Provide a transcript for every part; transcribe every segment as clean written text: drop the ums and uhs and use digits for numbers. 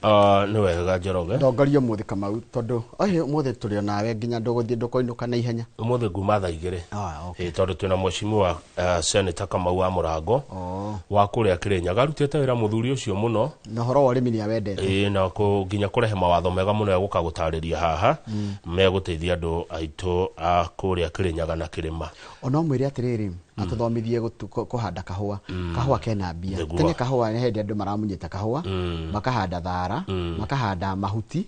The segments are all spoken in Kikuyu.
Ah, nĩ wega Njoroge. Ndongoria ũmũthĩ Kamau, tondũ ohe ũmũthĩ tũrĩ o nawe nginya ndũgũthiĩ ndũkoinũka na ihenya. Ũmũthĩ nguma thaa 2. Ah, okay. Ĩ, tondũ twĩna mheshimiwa Senator Kamau wa Mũrango Oh. wa kũrĩa Kĩrĩnyaga, arutĩte wĩra mũthuri ũcio mũno. Na ũhoro wa ũrĩmi nĩ awendete. Ĩ, na nginya kũrehe mawatho mega mũno egũka gũtarĩria haha megũteithia andũ aitũ a kũrĩa Kĩrĩnyaga na Kĩrĩma. Ona ũmwĩre atĩrĩrĩ, atũthomithie kũhanda kahũa. Kahũa kena mbia. Nĩguo. Tene kahũa nĩ hĩndĩ andũ maramunyĩte kahũa, makahanda thara, makahanda mahuti,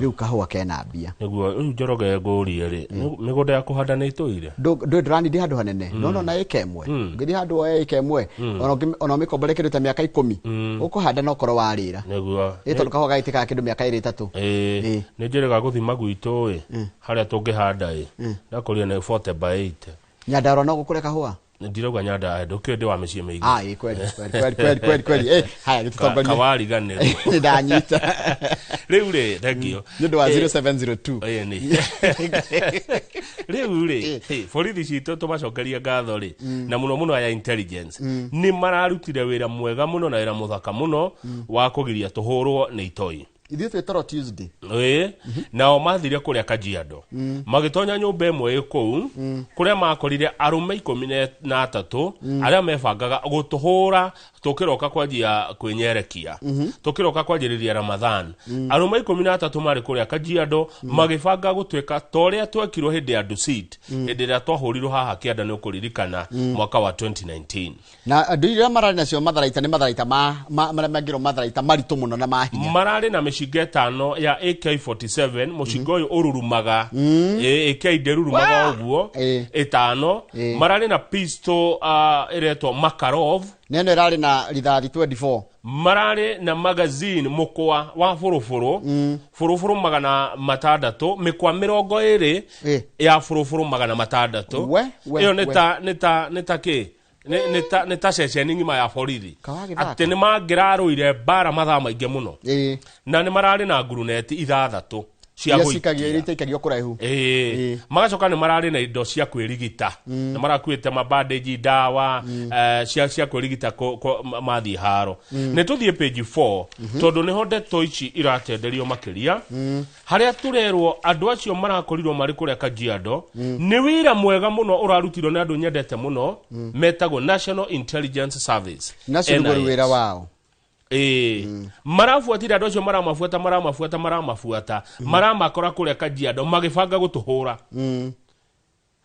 rĩu kahũa kena mbia. Nĩguo rĩu Njoroge ngũrie rĩ, mĩgũnda ya kũhanda nĩ ĩtũire? Ndũĩ ndũrani ndĩ handũ hanene, no no na ĩka ĩmwe. Ũngĩthiĩ handũ woe ĩka ĩmwe, ona ũmĩkombore kĩndũ ta mĩaka 10, ũkũhanda na ũkorwo warĩra. Nĩguo. Ĩ tondũ kahũa gagĩtĩkaga kĩndũ mĩaka 2 3. Ĩ, nĩ njĩrĩga gũthima gwitũ ĩ, harĩa tũngĩhanda ĩ, ndakũria nĩ 40 by 80. Nyandarua no gũkũre kahũa? Ndirauga Nyandarua, ndũkĩũĩ ndĩ wa mĩciĩ mĩingĩ. Ah, ĩ, kweli, kweli, kweli, kweli, kweli, kweli. Eh, haya, gĩtũtongorie. Kawariganĩrwo. Nĩ ndanyita. Rĩu rĩ, thank you. Nĩ ũndũ wa 0702. Ĩ, nĩ. Rĩu rĩ, borithi citũ tũmacokerie ngatho rĩ, na mũno mũno aya intelligence, nĩ mararutire wĩra mwega mũno na wĩra mũthaka mũno wa kũgiria tũhũrwo nĩ itoi. Ithuĩ twĩ toro Tuesday. Ĩ, nao mathire kũrĩa Kajiado, magĩtonya nyũmba ĩmwe ĩ kũu, kũrĩa makorire arũme 13 arĩa mebangaga gũtũhũra tũkĩroka kwanjia kwĩnyerekia, tũkĩroka kwanjĩrĩria Ramadhan. Arũme 13 marĩ kũrĩa Kajiado magĩbanga gũtuĩka ta ũrĩa twekirwo hĩndĩ ya Dusit, hĩndĩ ĩrĩa twahũrirwo haha kĩanda, nĩ ũkũririkana mwaka wa 2019. Na andũ iria mararĩ nacio matharaita nĩ matharaita marĩa mangĩrwo matharaita maritũ mũno na ma hinya. Mararĩ na mĩcinga 5 ya AK47, mũcinga ũyũ ũrurumaga. Ĩ, AK ndĩrurumaga ũguo. 5. Mararĩ na pistol ĩretwo Makarov. Na ĩno ĩrarĩ na rithathi 24. Mararĩ na magazine mũkwa wa bũrũbũrũ, bũrũbũrũ 600, mĩkwa 20 ya bũrũbũrũ 600. We, we, Ĩyo nĩ we. ta nĩ ta nĩ ta kĩ? Nĩ ta ceceni ng'ima ya borithi. Kawagĩthaka. Atĩ nĩ mangĩrarũire mbara mathaa maingĩ mũno. Na nĩ mararĩ na nguruneti 6 cia Iria gũikia. cikagio, iria itaikagio kũraihu. Magacoka nĩ mararĩ na indo cia kwĩrigita. Nĩ marakuĩte mabandĩnji, ndawa, cia kwĩrigita mathiĩ haro. Nĩ tũthiĩ page 4, tondũ nĩho ndeto ici iratenderio makĩria. Harĩa tũrerwo andũ acio marakorirwo marĩ kũrĩa Kajiado, nĩ wĩra mwega mũno ũrarutirwo nĩ andũ nyendete mũno, metagwo National Intelligence Service. Nacio nĩguo NIS. wĩra wao. Marabuatire andũ acio, maramabuata, maramabuata, maramabuata, maramakora kũrĩa Kajiado magĩbanga gũtũhũra.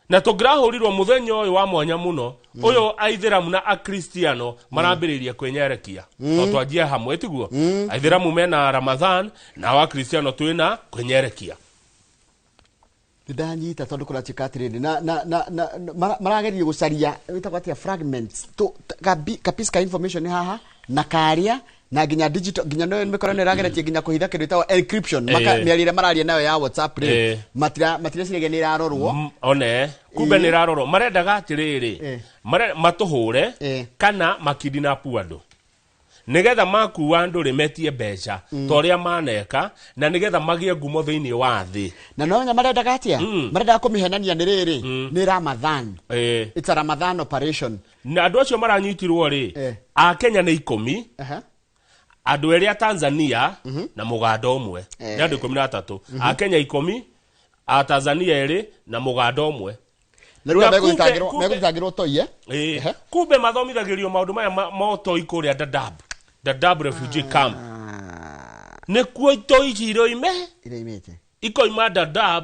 Na tũngĩrahũrirwo mũthenya ũyũ wa mwanya mũno, ũyũ aithĩramu na akristiano marambĩrĩirie kwĩnyerekia. To twanjie hamwe, tiguo? Aithĩramu mena Ramadhan, nao akristiano twĩna kwĩnyerekia. Ndanyita tondũ kũratuĩka atĩrĩrĩ, na marageria gũcaria wĩtagwo atĩa fragments to ka piece ka information haha na karia na nginya digital, nginya no mĩkora nĩ ĩrageretie nginya kũhitha kĩndũ ĩtagwo encryption. Mĩario ĩrĩa mararia nayo ya WhatsApp rĩ, matireciria nĩ ĩrarorwo. One kumbe nĩ ĩrarorwo, marendaga atĩrĩrĩ, matũhũre kana makidinapu andũ nigetha makua andũ rĩ metie mbeca ta ũrĩa maneka, na nigetha magĩe ngumo thĩinĩ wa thĩ. Na no nya marendaga atĩa? Marendaga kũmĩhenania nĩ rĩrĩ, nĩ Ramadhan. It's a Ramadhan operation. Na andũ acio maranyitirwo rĩ, a Kenya nĩ 10, andũ erĩ a Tanzania na mũganda ũmwe. Nĩ andũ 13. A Kenya 10, a Tanzania 2 na mũganda ũmwe. Na rĩu Na megũthitangĩrwo toi, eh? Kumbe mathomithagĩrio maũndũ maya ma ũtoi kũrĩa Dadaab, Dadaab refugee camp. Nĩkuo itoi ici iroime. Iroimĩte. Ikoima Dadaab.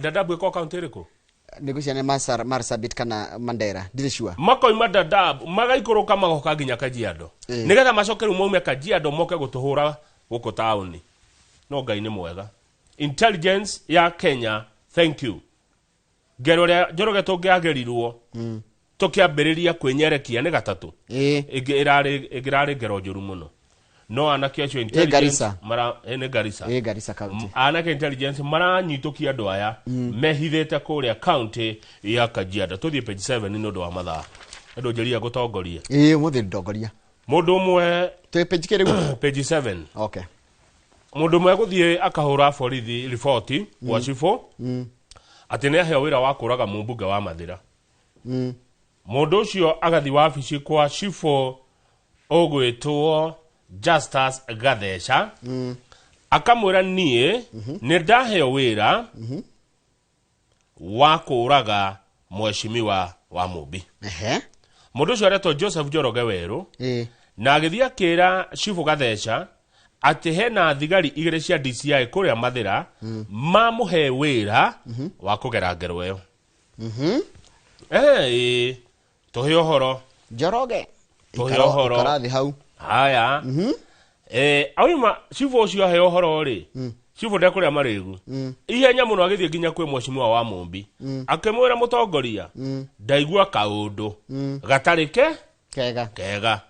Dadaab ĩko kaunti ĩrĩkũ? Nĩ ngwĩciria nĩ Marsabit kana Mandera, ndirĩ sure. Makoima Dadaab magaikũrũka magoka nginya Kajiado, nĩgetha macoke rĩu maume Kajiado moke gũtũhũra gũkũ taũni. No Ngai nĩ mwega. Intelligence ya Kenya, thank you. Ngero ĩrĩa Njoroge tũngĩagĩrirwo tũkĩambĩrĩria kwĩnyerekia nĩ gatatũ, ĩngĩ ĩrarĩ ngero njũru mũno, no anake acio intelligence Garissa. Nĩ Garissa. Garissa County. Anake intelligence maranyitũkia andũ aya mehithĩte kũrĩa county ya Kajiado. Tũthiĩ page 7 nĩ ũndũ wa mathaa, andũ njĩria gũtongoria. Ũmũthĩ ndongoria. Mũndũ ũmwe Twĩ page kĩ rĩu? Page 7. Okay. Mũndũ ũmwe gũthiĩ akahũra borithi riboti gwa cibũ atĩ nĩ aheo wĩra wa kũraga mũmbunge wa Mathĩra. Mũndũ ũcio agathiĩ wabici kwa cibũ ũgwĩtwo Justus Gatheca, akamwĩra niĩ nĩ ndaheo wĩra wa kũũraga mheshimiwa wa Mumbi. Mũndũ ũcio aretwo Joseph Njoroge Werũ, na agĩthiĩ akĩra Chifu Gatheca atĩ hena thigari igĩrĩ cia DCI kũrĩa Mathĩra mamũhe wĩra wa kũgera ngero ĩyo. Ĩĩ, tũhe ũhoro. Njoroge. Tũhe ũhoro. Ikara thĩ hau. Haya. Auma chifu ũcio aheo ũhoro rĩ, chifu ndekũrĩa marĩgu ihenya mũno, agĩthiĩ nginya kwĩ mheshimiwa wa Mumbi, akĩmwĩra, mũtongoria, ndaigua kaũndũ gatarĩ ke kega. Kega.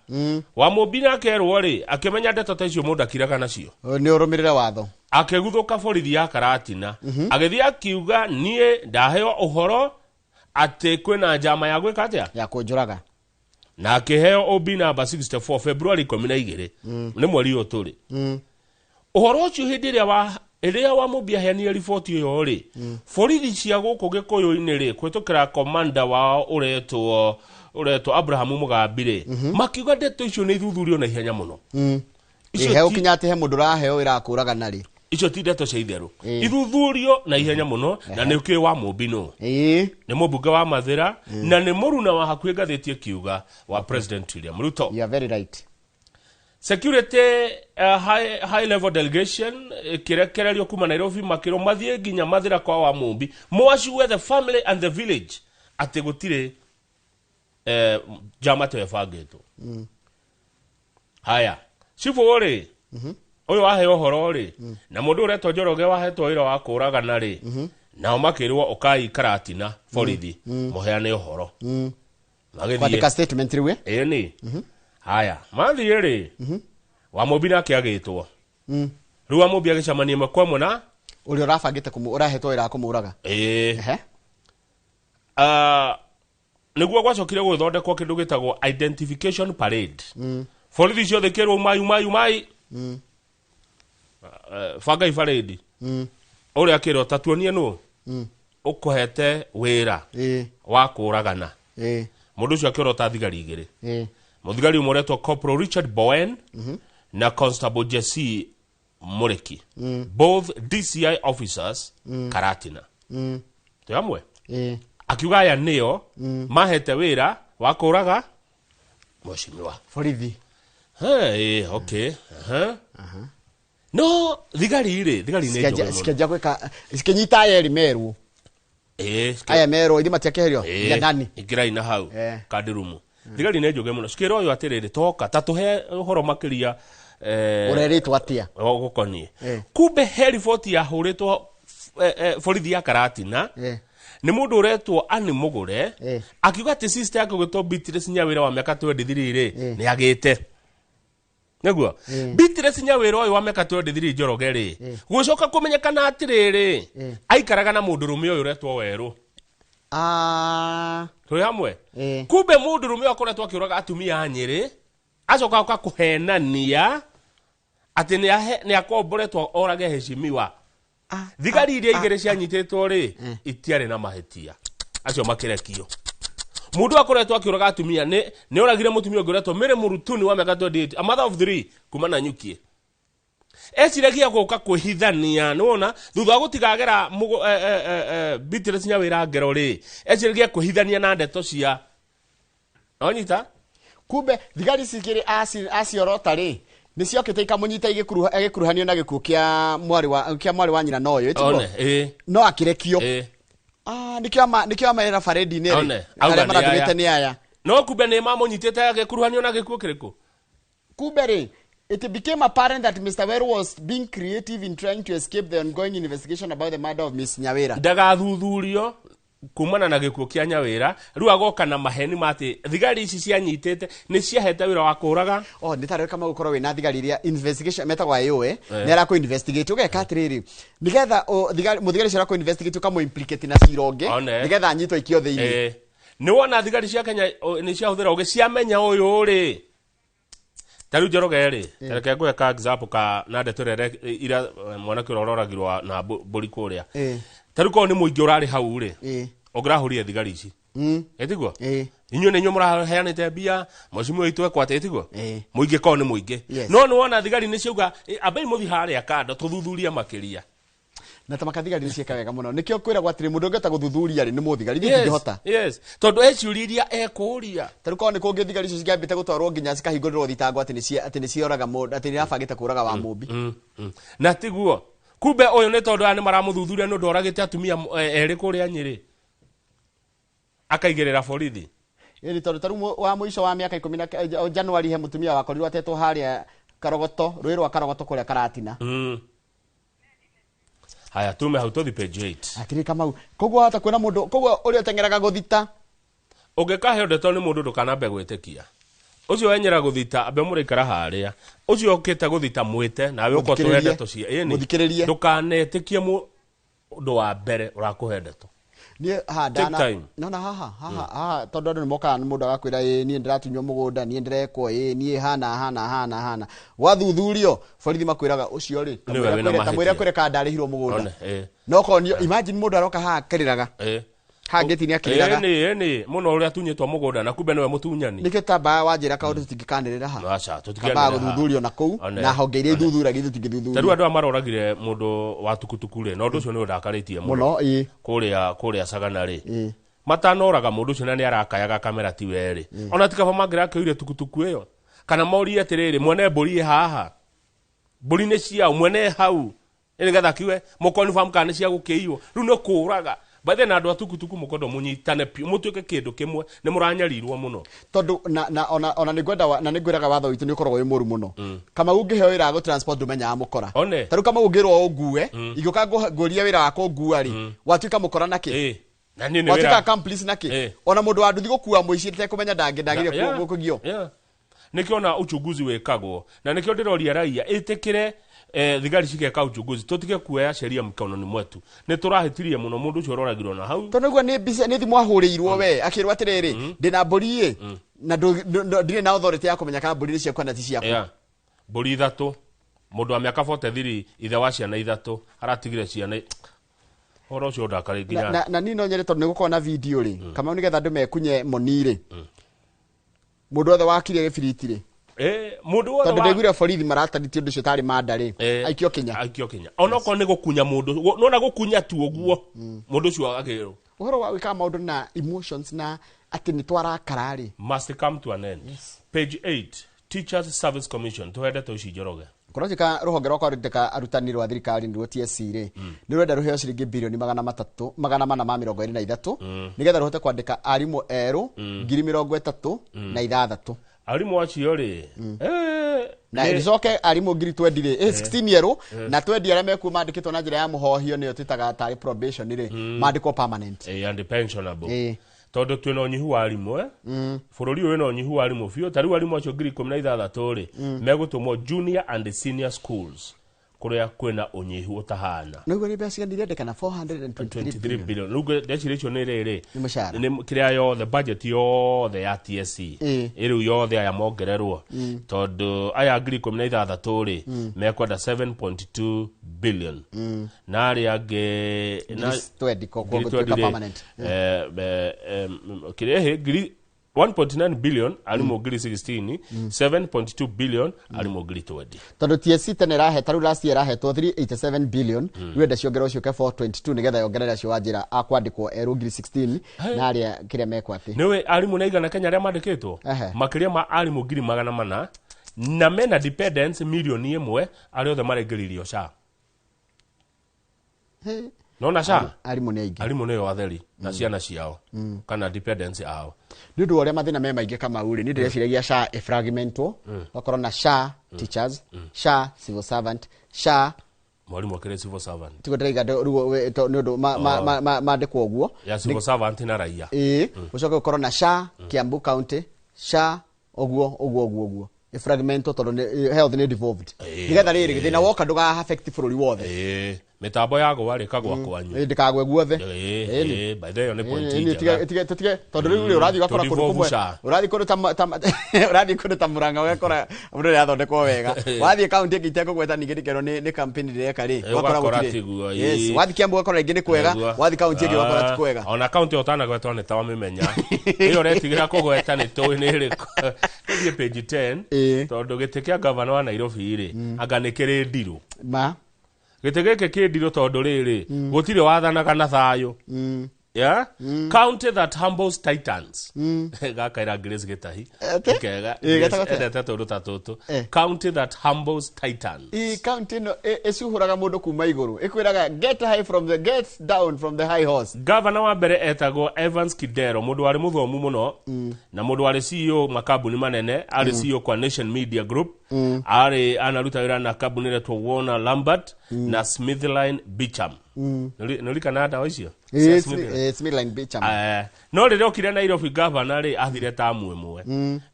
Wa Mumbi nake erwo rĩ, akĩmenya ndeto ta icio mũndũ akiraga nacio. Nĩ ũrũmĩrĩre watho. Akĩguthũka borithi ya Karatina, agĩthiĩ akiuga, niĩ ndaheo ũhoro atĩ kwĩna njama ya gwĩka atĩa? Ya kũnjũraga. Na akĩheo OB namba 64 February 12, nĩ mweri ũyũ tũrĩ. Ũhoro ũcio hĩndĩ ĩrĩa wa Mumbi aheanire riboti ĩyo rĩ, borithi cia gũkũ Gĩkũyũ-inĩ rĩ, kũhĩtũkĩra komanda wao ũretwo Abraham Mũgambi rĩ, makiuga ndeto icio nĩ ithuthurio na ihenya mũno. Icio He ũkinya atĩ he mũndũ ũraheo wĩra wa kũũragana rĩ. Icio ti ndeto cia itherũ, ithuthurio na ihenya mũno. Na nĩ ũkĩũĩ wa Mumbi nũ? Nĩ mũmbunge wa Mathĩra na nĩ mũruna wa hakuhĩ, ngathĩti ĩkiuga, wa President William Ruto. You are very right. Security high level delegation ĩkĩrekererio kuma Nairobi, makĩrwo mathiĩ nginya Mathĩra kwa wa Mumbi, moaciwe the family and the village atĩ gũtirĩ njama ta ĩyo ĩbangĩtwo. Haya, cibũ rĩ, ũyũ waheo ũhoro rĩ, na mũndũ ũretwo Njoroge wahetwo wĩra wa kũũragana rĩ, nao makĩrwo ũkai Karatina borithi mũheane ũhoro. Magĩthiĩ kwandĩka statement rĩu, eh? Ĩni. Haya, mathiĩ rĩ, wa Mumbi nake agĩtwo. Rĩu wa Mumbi agĩcemania ĩmwe kwa ĩmwe na ũrĩa ũrabangĩte ũrahetwo wĩra wa kũmũraga. Ĩĩ. Ehe. Nĩguo gwacokire gũgĩthondekwo kĩndũ gĩtagwo identification parade. Borithi ciothe ikĩrwo, umai, umai, umai, bangai parade. Ũrĩa akĩrwo, ta tuonie nũ ũkũhete wĩra wa kũũragana. Mũndũ ũcio akĩorota thigari igĩrĩ, mũthigari ũmwe ũretwo Corporal Richard Bowen na Constable Jesse Muriki, both DCI officers, Karatina. Twĩ hamwe? Ĩĩ. Akiuga aya nĩo mahete wĩra wa kũũraga mheshimiwa. Borithi. Hey, okay. No thigari rĩ, thigari nĩ njũgĩ mũno. Cikĩanjia gwĩka, cikĩnyita aya erĩ merwo. Aya merwo ithe matiakĩherio nginya ndani. Ingĩrai na hau kandirumu. Thigari nĩ njũgĩ mũno, cikĩra ũyũ atĩrĩrĩ, toka ta tũhe ũhoro makĩria, ũrerĩtwo atĩa gũkoniĩ. Kumbe he riboti yahũrĩtwo borithi ya Karatina nĩ mũndũ ũretwo Ani Mũgũre, akiuga atĩ sister yake ũgĩtwo Beatrice Nyawĩra wa mĩaka 23 rĩ, nĩ agĩte nĩguo. Beatrice Nyawĩra ũyũ wa mĩaka 23, Njoroge rĩ, gũcoka kũmenyekana atĩrĩrĩ, aikaraga na mũndũrũme ũyũ ũretwo Werũ. Ah. Twĩ hamwe? Eh. Kumbe mũndũrũme ũyũ akoretwo akĩũraga atumia a Nyĩrĩ, acoka oka kũhenania atĩ nĩ akomboretwo orage heshimiwa. Ah. Thigari iria igĩrĩ cianyitĩtwo rĩ, itiarĩ na mahĩtia, acio makĩrekio. Mũndũ akoretwo akĩũraga atumia, nĩ oragire mũtumia ũngĩ ũretwo Mary Mũrutuni wa mĩaka 28, a mother of three kuma Nanyukie. Eciragia gũka kwĩhithania, nĩwona thutha wa gũtigagera Beatrice Nyawĩra ngero rĩ, eciragia kwĩhithania na ndeto cia nonyita. Kumbe thigari cikĩrĩ aciorota rĩ, nĩ ciokĩte ikamũnyita agĩkuruhanio na gĩkuũ kĩa mwarĩ wa nyina na ũyũ, ĩtiguo? One, ĩĩ. No akĩrekio. Ĩĩ. Ah, nĩkĩo amerera baredi-inĩ rĩ, One, auga arĩa nĩ maratũmĩte aya. nĩ aya. No kumbe nĩ mamũnyitĩte agĩkuruhanio na gĩkuũ kĩrĩkũ? Kumbe rĩ, it became apparent that Mr. Weru was being creative in trying to escape the ongoing investigation about the murder of Miss Nyawira. Ndagathuthurio kumana na gĩkuũ kĩa Nyawĩra, rĩu agoka na maheni ma atĩ thigari ici cianyitĩte nĩ ciahete wĩra wa kũũraga. Oh, nĩ tarĩ kama gũkorwo wĩna thigari iria investigation metagwo IO, nĩ arakũ investigate, ũgeka atĩrĩrĩ, nĩgetha mũthigari ũcio arakũ investigate ũkamũ implicate na cira ũngĩ, One. nĩgetha anyitwo aikio thĩinĩ. Nĩ wona thigari cia Kenya nĩ ciahũthĩra ũgĩ, ciamenya ũyũ rĩ, ta rĩu Njoroge rĩ, reke ngũhe ka example ka na ndeto ĩrĩa ira mwanake ũrĩa ũroragirwo na mbũri kũrĩa. Ta rĩu korwo nĩ mũingĩ ũrarĩ hau rĩ, ũngĩrahũrire thigari ici. Ĩtiguo? Ĩĩ. Inyuĩ nĩ inyuĩ mũraheanĩte mbia, mheshimiwa witũ ekwo atĩ, ĩtiguo? Ĩĩ. Mũingĩ korwo nĩ mũingĩ. Yes. No nĩ wona thigari nĩ ciauga, "Ambai mũthiĩ harĩa kando tũthuthurie makĩria." Na ta makathigari nĩ ciĩka wega mũno, nĩkĩo kwĩragwo atĩrĩ, mũndũ ũngĩhota gũthuthuria rĩ, nĩ mũthigari, ithuĩ tũtingĩhota. Yes, tondũ he ciũria iria ekũria. Tarĩu korwo nĩ kũngĩ thigari icio cingĩambĩte gũtwarwo nginya cikahingũrĩrwo thitango atĩ nĩ cioraga mũndũ, atĩ nĩ irabangĩte kũraga wa mũmbi. Na tiguo kumbe ũyũ nĩ tondũ aya nĩ maramũthuthuria nĩ ũndũ oragĩte atumia erĩ kũrĩa Nyĩrĩ, akaigĩrĩra borithi. Ĩni tondũ tarĩu wa mũico wa mĩaka 10 na Januari he mũtumia wakorirwo atetwo harĩa Karogoto, rũĩ rwa Karogoto kũrĩa Karatina. Haya, tume hau tũthi page 8. Atĩrĩ Kamau, koguo wahota kuona mũndũ, koguo ũrĩa ũteng'eraga gũthita. Ũngĩkaheo ndeto nĩ mũndũ, ndũkanambe gwĩtĩkia. Ũcio wenyera gũthita, ambe mũraikara harĩa ũcio ũkĩte gũthita, mwĩte nawe ũko tũhe Mũthikĩrĩrie. ndeto cia ĩni. Mũthikĩrĩrie. Ndũkanetĩkie mũndũ wa mbere ũrakũhe ndeto. Niĩ haha Take ndana time. nona haha haha haha, tondũ andũ nĩ mokaga na mũndũ agakwĩra, ĩ niĩ ndĩratunywo mũgũnda, niĩ ndĩrekwo, ĩ niĩ hana hana hana hana, gwathuthuririo borithi makwĩraga ũcio rĩ, Nĩwe wĩna tamwĩre mahĩtia. kwĩre kana ndarĩhirwo mũgũnda. One, ĩ. No konio, imagine mũndũ aroka haha akĩrĩraga, haha ngĩti-inĩ akĩrĩraga. Ĩni ĩni mũno, ũrĩa atunyĩtwo mũgũnda na kumbe nĩwe mũtunyani. Nĩkĩo tambaya wanjĩra kaũndũ tũtingĩkanĩrĩra ha. Aca, Kambaga tũtingĩanĩrĩra. gũthuthurio na kũu One. na honge iria ithuthuragia ithuĩ Ta rĩu tũtingĩthuthuria. andũ aya maroragire mũndũ wa tukutuku rĩ, na ũndũ ũcio nĩ ũndakarĩtie mũno. Mũno, ĩ. Kũrĩa Sagana rĩ, Ĩ. matanoraga mũndũ ũcio na nĩ arakayaga kamera ti werĩ, ona ti kaba mangĩrakĩoire tukutuku ĩyo, kana morie atĩrĩrĩ, mwene mbũri ĩ haha, mbũri nĩ ciao, mwene hau, nĩgetha kiwe mũkonfirm kana nĩ cia gũkĩiywo. Rĩu nĩ kũraga bathe na andũ a tukutuku, mũkondo mũnyitane biũ, mũtuĩke kĩndũ kĩmwe, nĩ mũranyarirwo mũno. Tondũ na ona nĩ ngwenda na nĩ ngwĩraga watho witũ nĩ ũkoragwo wĩ mũru mũno. Kamau, ũngĩheo wĩra wa gũ-transport, ndũmenyaga mũkora. One. Ta rĩu Kamau, ũngĩrwo ũngue, ingĩũka ngũrie wĩra wa kũngua rĩ, watuĩka mũkora nakĩ? Ĩ, na niĩ nĩ Watuĩka wĩra accomplice nakĩ? Ĩ. Ona mũndũ wa nduthi gũkua mũici tekũmenya ndangĩire kũgio. Yeah. Nĩkĩo na uchunguzi wĩkagwo, na nĩkĩo ndĩroria raia ĩtĩkĩre thigari cigeka uchunguzi, tũtige kuoya sheria mkononi mwetu. Nĩ tũrahĩtirie mũno, mũndũ ũcio ũroragirwo na hau. Tondũ nĩguo nĩ mbica nĩ thimũ ahũrĩirwo we akĩrwo atĩrĩrĩ, ndĩna mbũri ĩ, na ndirĩ na authority ya kũmenya kana mbũri nĩ ciaku kana ti ciaku. Yeah. Mbũri ithatũ, mũndũ wa mĩaka 43, ithe wa ciana ithatũ, aratigire ciana. Ũhoro ũcio ndakarĩ Na, nginya na niĩ no nyende, tondũ nĩ gũkorwo na video rĩ, Kamau, nĩgetha andũ mekunye moni rĩ, mũndũ wothe wakirie gĩbiriti rĩ. Mũndũ wothe Tondũ ndaiguire borithi maratarĩtie ũndũ ũcio tarĩ manda rĩ, aikio kinya. Aikio kinya, onokorwo nĩ gũkunya mũndũ, nona gũkunya tu ũguo, mũndũ ũcio agĩrwo. Ũhoro wa gwĩkaga maũndũ na emotions na atĩ nĩ twarakara rĩ, must come to an end. Page 8, Teachers Service Commission, tũhe ndeto ici, Njoroge. Kũronjĩka rũhonge rwa kwandĩka arutani rwa thirikari, nĩruo TSC rĩ, nĩ rwenda rũheo ciringi birioni 323 nĩgetha rũhote kwandĩka arimũ erũ 36,000. Arimũ acio rĩ, Na rĩcoke arimũ 20,000 rĩ, 16 erũ na 20 arĩa mekuo mandĩkĩtwo na njĩra ya mũhohio, nĩyo twĩtaga tarĩ probation rĩ, mandĩkwo permanent. And pensionable. Ĩ. Tondũ twĩna ũnyihu wa arimũ, bũrũri ũyũ wĩna ũnyihu wa arimũ biũ. Ta rĩu arimũ acio 16,000 rĩ, megũtũmwo junior and senior schools kũrĩa kwĩna ũnyihu ũtahana. Nĩguo nĩ mbeca cigana irendekana? 423 23 billion. Rĩu ndeciria icio nĩ rĩrĩ, Nĩ mũcara. Nĩ kĩrĩa yothe, budget yothe ya TSC. Ĩ rĩu yothe aya mongererwo, tondũ aya 16,000 rĩ, mekwenda 7.2 billion, na arĩa angĩ 20,000 koguo ngiri gũtuĩka 20 rĩ, permanent. kĩrĩa ngiri 1.9 billion arimũ 16,000, 7.2 billion arimũ 20,000. Tondũ TSC tene ĩrahe, tarĩu last year ĩrahetwo 387 billion, rĩu enda ciongererwo ciũke 422 nĩgetha yongerere acio wa njĩra a kwandĩkwo erũ 16,000 na arĩa kĩrĩa mekwo atĩ. Nĩwe arimũ nĩ aigana Kenya arĩa mandĩkĩtwo? Makĩria ma arimũ 400,000, na mena dependents 1 million, arĩa othe maraingĩririo SHA. Nona SHA. Arimũ nĩ aingĩ. Arimũ nĩo atheri na ciana ciao kana dependents ao. Nĩ ũndũ wa ũrĩa mathĩna me maingĩ, Kamau rĩ, nĩ ndĩreciragia SHA ĩfragmentwo, ũgakorwo na SHA teachers, SHA civil servant, SHA Mwarimũ akĩrĩ civil servant? Tiguo ndĩraiga rĩu nĩ ũndũ mandĩkwo ũguo. Ya civil servant na raia. Ĩĩ, ũcoke ũkorwo na SHA Kiambu County, SHA ũguo ũguo ũguo ũguo, ĩfragmentwo tondũ health nĩ devolved, nĩgetha rĩrĩ thĩna woka ndũga affect bũrũri wothe. Ĩĩ. Mĩtambo yagwa rĩ kagwa kwanyu. Ĩ, ndĩkagwe guothe. Ĩ, Ĩni. ĩ, by the way, ĩyo nĩ point Ĩni, njega. tige tondũ rĩu rĩ ũrathiĩ ũgakora kũndũ Tũdevolve kũmwe SHA. ũrathiĩ kũndũ ta ũrathiĩ kũndũ ta Murang'a ũgakora mũndũ ũrĩa athondekwo wega, wathiĩ kaunti ĩngĩ itekũgweta ningĩ ndĩkerwo nĩ campaign ndĩreka rĩ, ũgakora ũgakora gũtirĩ. tiguo, Yes, ĩ. wathiĩ Kiambu ũgakora rĩngĩ nĩ kwega, Nĩguo. wathiĩ kaunti ĩngĩ ũgakora ti Ah, kwega. Ona kaunti ũtanagwetwo nĩ twamĩmenya, ĩyo ũretigĩra kũgweta nĩ tũĩ nĩ ĩrĩkũ. Tũthiĩ page 10. Ĩ. Tondũ gĩtĩ kĩa gavana wa Nairobi rĩ, anga nĩ kĩrĩ ndirũ. Ma. Gĩtĩ gĩkĩ kĩ ndirũ tondũ rĩrĩ, gũtirĩ wathanaga na thayũ. Yeah? County that humbles titans. Gakaira Grace Gĩtahi. Ate? Kega. Ĩ, Grace getagwo atĩa? endete tũndũ ta tũtũ. Eh. County that humbles titans. Ĩ, kaunti ĩno ĩcuhũraga mũndũ kuma igũrũ, ĩkwĩraga get high from the get down from the high horse. Gavana wa mbere etagwo Evans Kidero, mũndũ warĩ mũthomu mũno na mũndũ warĩ CEO makambuni manene, arĩ CEO kwa Nation Media Group, arĩ anaruta wĩra na kambuni ĩretwo Warner Lambert na Smithline Beecham. Nĩũririkanaga ndawa icio? Cia Ĩ, Smithline? ĩ, Smithline Beecham. No rĩrĩa okire Nairobi gavana rĩ, athire tamu ĩmwe.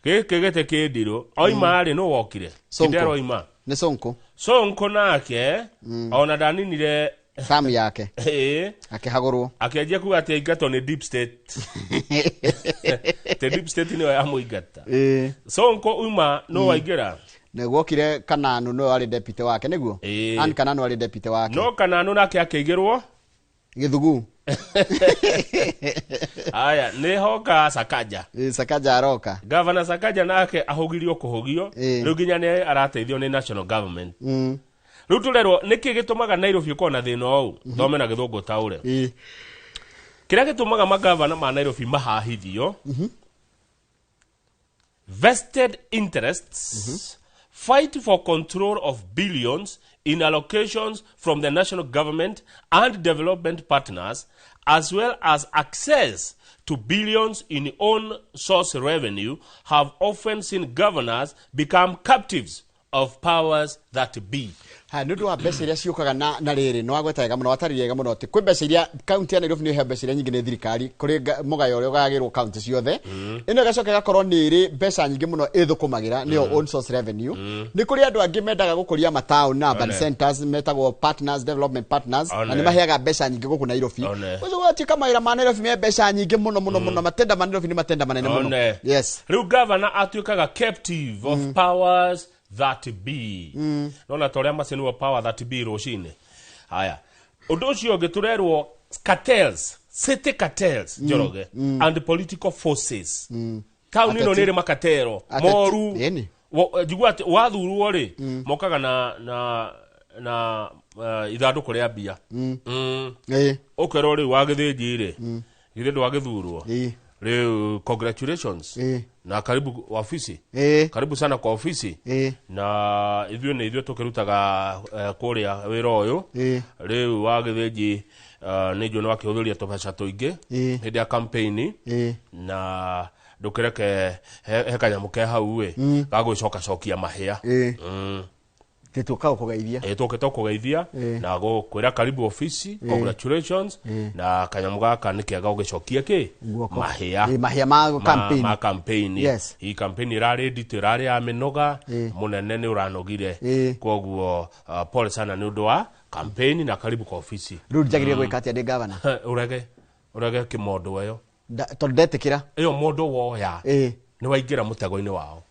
Gĩkĩ gĩtĩ kĩ ndirũ oima rĩ, nũ wokire? Sonko. Kidero oima. Nĩ Sonko. Sonko nake ona ndaninire Thamu yake. Ĩ, Akĩhagũrwo. Akĩanjia kuga atĩ aingatwo nĩ deep state, atĩ deep state nĩyo yamũingata. Ĩ. Sonko uma, nũ waingĩra? Nĩ gwokire Kananu, nĩwe warĩ deputy wake nĩguo. Ĩ. Ann Kananu warĩ deputy wake. No Kananu nake akĩigĩrwo gĩthugu. Aya, nĩ hoka Sakaja. Ĩ, Sakaja aroka. Gavana Sakaja nake ahũgirio kũhũgio. Rĩu nginya nĩ arateithio nĩ national government. Rĩu tũrerwo nĩkĩ gĩtũmaga Nairobi ũkorwo na thĩna ũũ. Thome na gĩthũngũ taũre. Ĩ. Kĩrĩa gĩtũmaga magavana ma Nairobi mahahithio, vested interests fight for control of billions in allocations from the national government and development partners, as well as access to billions in own source revenue, have often seen governors become captives of powers that be. Ha, nĩ ũndũ wa mbeca iria ciũkaga na rĩrĩ nĩ wagweta wega mũno, watarĩria wega mũno atĩ kwĩ mbeca iria kaunti ya Nairobi nĩ ĩheo mbeca iria nyingĩ nĩ thirikari kũrĩ mũgayo ũrĩa ũgayagĩrwo kaunti ciothe. Ĩno ĩgacoka ĩgakorwo nĩ ĩrĩ mbeca nyingĩ mũno ĩthũkũmagĩra, nĩyo own source revenue. Nĩ kũrĩ andũ angĩ mendaga gũkũria mataũni na urban One. centers metagwo partners, development partners, na One. nĩ maheaga mbeca nyingĩ gũkũ Nairobi. One. Ũcio gwatuĩka mawĩra ma Nairobi me mbeca nyingĩ mũno mũno mũno, matenda ma Nairobi nĩ matenda manene mũno. One. Yes. Rĩu gavana atuĩkaga captive of powers that be. Nona ta ũrĩa macinwo power that be rũcinĩ. Haya, ũndũ ũcio ũngĩ tũrerwo, cartels, city cartels, Njoroge, and political forces. Taũni ĩno Ateti. nĩ ĩrĩ makatero Ateti. moru. Ĩni. Njigua atĩ wathurwo rĩ, mokaga na ithandũkũ rĩa mbia. Ĩ. Ũkerwo rĩu wagĩthĩnji rĩ, githĩ ndwagĩthurwo? Ĩ. Rĩu congratulations Ĩ. na karibu ofisi. Ĩ. Karibu sana kwa ofisi. Ĩ. Na ithuĩ nĩ ithuĩ tũkĩrutaga kũrĩa wĩra ũyũ. Ĩ. Rĩu wagĩthĩnji, nĩ njũĩ nĩ wakĩhũthĩria tũbeca tũingĩ Ĩ. hĩndĩ ya campaign. Ĩ. Na ndũkĩreke he kanyamũ ke hau ĩ gagwĩcokacokia mahĩa. Ĩ. Tĩtũkaga kũgeithia. Ĩ, tũkĩte kũgeithia Ĩ. na gũkwĩra karibu ofisi, congratulations, na kanyamũ gaka nĩ kega ũgĩcokie kĩ Guoko. mahĩa. Ĩ, mahĩa ma campaign. Ma campaign. Yes. Hii campaign ĩrarĩ nditũ, ĩrarĩ ya mĩnoga Ĩ. mũnene, nĩ ũranogire. Ĩ. Koguo pole sana nĩ ũndũ wa campaign na karibu kwa ofisi. Rĩu njagĩrĩire gwĩka atĩa ndĩ gavana? Ũrege kĩmondo ĩyo. Tondũ ndetĩkĩra. Ĩyo mondo woya, Ĩ. nĩ waingĩra mũtego-inĩ wao.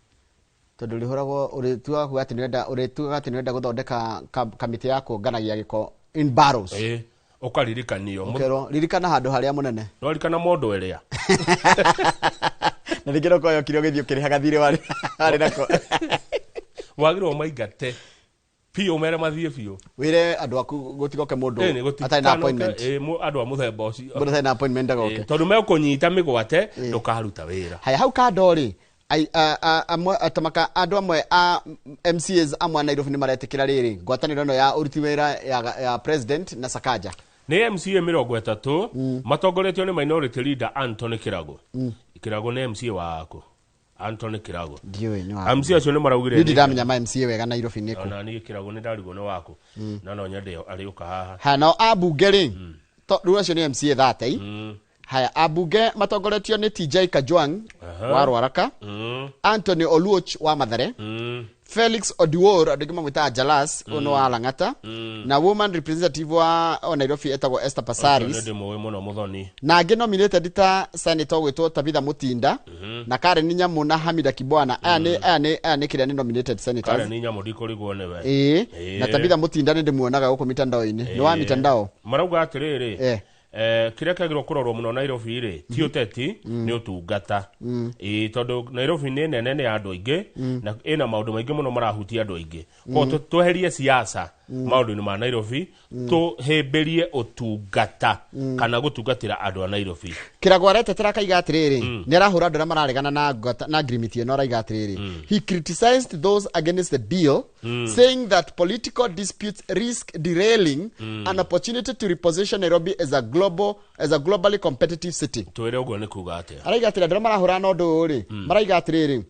Tondũ ũrĩhũragwo, ũrĩtuaga kuga atĩ nĩũrenda, ũrĩtuaga atĩ nĩũrenda gũthondeka kamĩtĩ ya kũnganagia gĩko in barrels. Ĩ, ũkaririkanio. Ũkerwo ririkana handũ harĩa mũnene. Nĩwaririkana mondo ĩrĩa Na rĩngĩ no yokire ũgĩthiĩ ũkĩrĩhaga thirĩ warĩ nako. Wagĩrĩirwo maingate biũ, mere mathiĩ biũ. Wĩre andũ aku gũtigoke mũndũ Ĩ, nĩ gũti- atarĩ na kanoke, appointment. ĩ, andũ a mũthemba ũcio. Mũndũ atarĩ na appointment ndagoke. Ĩ, tondũ mekũnyita mĩgwate, ndũkaruta wĩra. Haya, hau kando rĩ, atamaka andũ amwe a MCAs amwe a Nairobi nĩ maretĩkĩra rĩrĩ ngwatanĩro ĩno ya ũruti wĩra ya president na Sakaja. Nĩ MCA 30 matongoretio nĩ minority leader Anthony Kirago. Kirago nĩ MCA waku, Anthony Kirago. Ndiũĩ nĩ wa MCA acio nĩ maraugire niĩ ndindamenya ma MCA wega Nairobi nĩkũ. Ona niĩ Kirago nĩ ndarigwo nĩ waku, no no nyende arĩũka haha. Haya, nao ambunge rĩ, rĩu acio nĩ MCA 30. Haya, ambunge matongoretio nĩ TJ Kajwang wa Rwaraka, Anthony Oluoch wa Mathare, Felix Oduor, andũ aingĩ mamwĩtaga Jalas, ũyũ nĩ wa Lang'ata, na woman representative wa o Nairobi etagwo Esther Nĩ Passaris, ndĩmũĩ mũno Mũthoni. Na angĩ nominated ta senator gwĩtwo Tabitha Mutinda na Karen Nyamu na Hamida Kibwana. Aya nĩ kĩrĩa nĩ nominated senators. Karen Nyamu, ndikũrigwo nĩwe. Ĩĩ, na Tabitha Mutinda nĩ ndĩmuonaga gũkũ mitandao-inĩ, nĩ wa mitandao. Marauga atĩrĩrĩ, kĩrĩa kĩagĩrĩirwo kũrorwo mũno Nairobi rĩ ti ũteti, nĩ ũtungata. Ĩĩ, tondũ Nairobi nĩ nene, nĩ ya andũ aingĩ, na ĩna maũndũ maingĩ mũno marahutia andũ aingĩ. Koguo tweherie siasa maũndũ-inĩ ma Nairobi, tũhĩmbĩrie ũtungata kana gũtungatĩra andũ a Nairobi. Kĩrago aretetera akaiga atĩrĩrĩ, nĩ arahũra andũ arĩa mararegana na na agreement ĩno. Araiga atĩrĩrĩ, he criticized those against the deal, saying that political disputes risk derailing an opportunity to reposition Nairobi as a globally competitive city. Twĩre ũguo nĩ kuga atĩa? Araiga atĩrĩ, andũ arĩa marahũrana na ũndũ ũyũ rĩ, maraiga atĩrĩrĩ,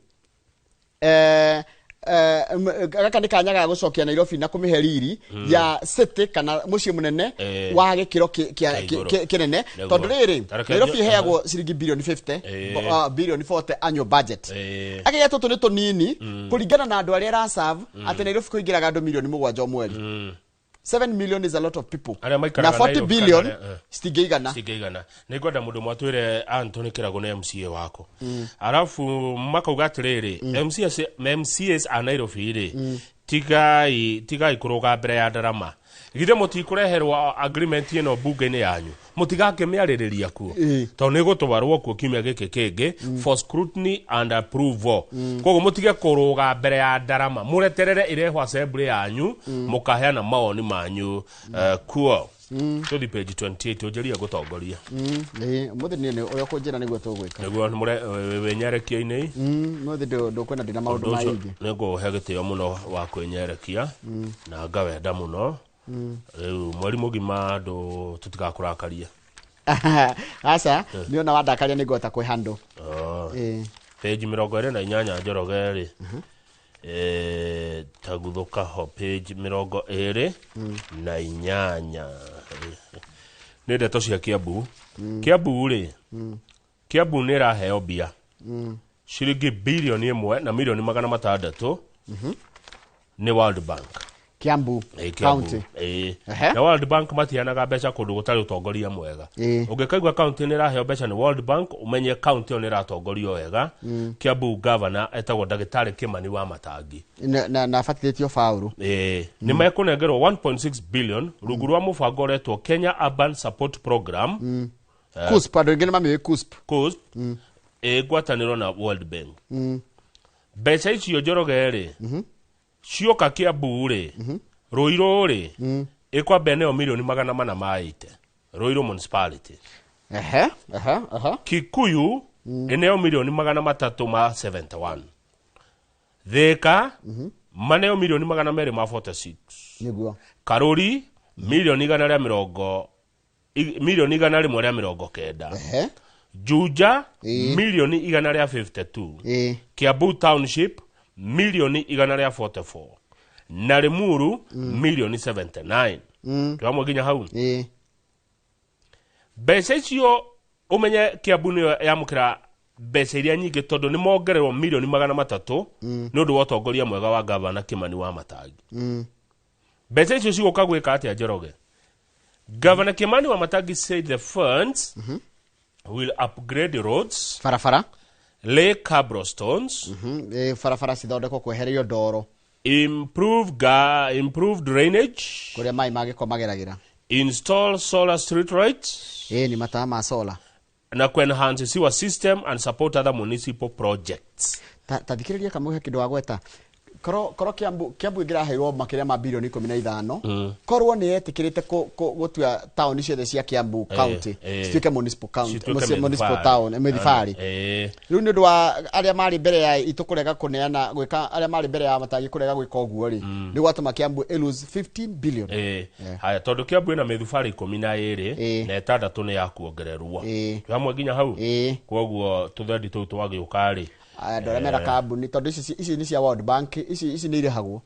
gaka nĩ kanya ga gũcokia Nairobi na kũmĩhe riri ya city kana mũciĩ mũnene wa gĩkĩro Kĩa igũrũ. kĩnene. Nĩguo. Tondũ rĩrĩ, Tareke Nairobi ĩheagwo ciringi bilioni 50, bilioni 40 annual budget. Akĩgĩa tũtũ nĩ tũnini kũringana na andũ arĩa ĩraserve, atĩ Nairobi kũingĩraga andũ 7 milioni o mweri. 7 million is a lot of people. Arĩa maikaraga Na 40 Nairobi kana billion arĩa, citingĩigana. Cingĩigana. Nĩ ngwenda mũndũ mwatwĩre Anthony Kĩrago nĩ MCA wako. Arabu makauga atĩrĩrĩ, MCAs, MCAs a Nairobi rĩ, tigai kũrũga mbere ya ndarama. Githĩ mũtikũreherwo agreement ĩno mbunge-inĩ yanyu, mũtigakĩmĩarĩrĩria kuo? Tondũ nĩ gũtwarwo kuo kiumia gĩkĩ kĩngĩ for scrutiny and approval. Koguo mũtige kũrũga mbere ya ndarama, mũreterere ĩrehwo assembly yanyu, mũkaheana mawoni manyu kuo. Tũthi page 28, ũnjĩrie gũtongoria. Ĩĩ, ũmũthĩ niĩ nĩ ũrĩa ũkũnjĩra nĩguo tũgwĩka. Nĩguo wĩnyerekia-inĩ. Ũmũthĩ ndũkwenda ndĩna maũndũ Ũndũ ũcio maingĩ. nĩ ngũũhe gĩtĩo mũno wa kwĩnyerekia na ngawenda mũno. Rĩu mweri mũgima andũ tũtigakũrakaria. Aca, nĩ ona wandakaria nĩ ngũhota kwĩhandũ. Oh. Ĩĩ. Page 28, Njoroge rĩ, taguthũka ho page 28 nĩ ndeto cia Kiambu. Kiambu rĩ, Kiambu nĩ ĩraheo mbia ciringi 1.6 bilioni nĩ World Bank. Kiambu Ĩ, Kiambu. County. Ĩ. Ehe. Na World Bank matiheanaga mbeca kũndũ gũtarĩ ũtongoria mwega. Ũngĩkaigua kaunti nĩ ĩraheo mbeca nĩ World Bank, ũmenye kaunti ĩyo nĩ ĩratongorio wega. Kiambu governor etagwo Ndagĩtarĩ Kĩmani wa Matangi. Na abatithĩtio Baũrũ. Ĩ, nĩ mekũnengerwo 1.6 billion rungu rwa mũbango ũretwo Kenya Urban Support Program. KUSP, andũ aingĩ nĩ mamĩũĩ KUSP. KUSP, ĩ ngwatanĩro na World Bank. Mbeca icio, Njoroge rĩ, cioka Kiambu rĩ, Rũirũ rĩ, ĩkwamba ĩneo 480 milioni Rũirũ municipality. Ehe ehe ehe Kikuyu ĩneo 371 milioni. Thĩka maneo 246 milioni. Karũri milioni igana rĩa mĩrongo 190 milioni. Juja 152 milioni. Kiambu Township 144 milioni na Limuru 79 milioni. Twamwe nginya hau. Mbeca icio, ũmenye Kiambu nĩyo yamũkĩra mbeca iria nyingĩ, tondũ nĩ mongererwo 300 milioni nĩ ũndũ wa ũtongoria mwega wa gavana Kĩmani wa Matangi. Mbeca icio cigũka gwĩka atĩa, Njoroge? Governor Kimani wa Matangi said the funds will upgrade roads, barabara, lay cobblestones, Ĩ, barabara cithondekwo, kwehererio ndoro, improve drainage, kũrĩa maĩ ma gĩko mageragĩra, install solar street lights, ĩ, nĩ matawa ma solar, na kuenhance sewer system and support other municipal projects. Ta thikĩrĩria kamwe, he kĩndũ wagweta. Korwo Kiambu ĩngĩraheirwo makĩria ma 15 bilioni, korwo nĩ yetĩkĩrĩte gũtua taũni ciothe cia Kiambu County cituĩke municipal county, Cituĩke municipal mĩthubarĩ. town, mĩthibarĩ. Rĩu nĩ ũndũ wa arĩa marĩ mbere ya itũ kũrega kũneana gwĩka, arĩa marĩ mbere ya Matangi kũrega gwĩka ũguo rĩ, nĩ gwatũma Kiambu ĩlose 15 billion. Haya, tondũ Kiambu ĩna mĩthubarĩ 12 na 6 nĩ ya kuongererwo. Twĩ hamwe nginya hau. Koguo tũthendi tũu twagĩũka rĩ, Andũ arĩa mena kambuni, tondũ ici nĩ cia World Bank, ici nĩ irĩhagwo,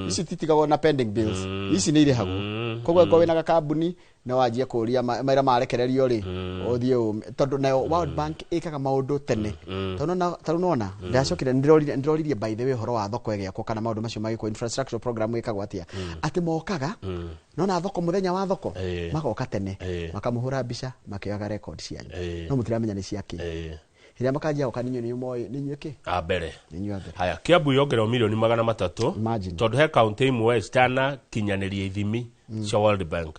ici titigagwo na pending bills, ici nĩ irĩhagwo. Koguo angĩkorwo wĩna gakambuni no wanjie kũria maira marekererio rĩ, ũthiĩ tondũ nayo World Bank ĩkaga maũndũ tene. Tondũ tarĩu nona ndĩracokire ndĩroririe, by the way, ũhoro wa thoko ĩgĩakwo kana maũndũ macio magĩkwo, infrastructure program ĩkagwo atĩa, atĩ mokaga nona thoko, mũthenya wa thoko, magoka tene, makamũhũra mbica makĩoyaga record cianyu, no mũtiramenya nĩ ciakĩ. Rĩrĩa makanjia gũka, nĩ inyuĩ moĩ nĩ inyuĩ kĩ. A mbere. Nĩ inyuĩ a mbere. Haya, Kiambu yongererwo milioni 300. Imagine. Tondũ he kaunti imwe citanakinyanĩria ithimi cia World Bank,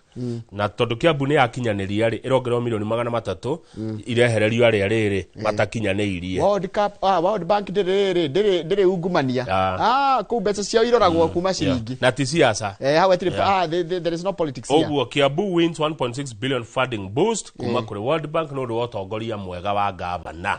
na tondũ Kiambu nĩ yakinyanĩria rĩ, ĩrongererwo milioni 300 irehererio arĩa rĩrĩ matakinyanĩirie. World Cup, World Bank ndĩrĩ ungumania. Kũu mbeca ciao iroragwo kuma ciringi. Na ti siasa. Hau hatirĩ, there is no politics here. Ũguo Kiambu wins 1.6 billion funding boost kuma kũrĩ World Bank nĩ ũndũ wa ũtongoria mwega wa gavana.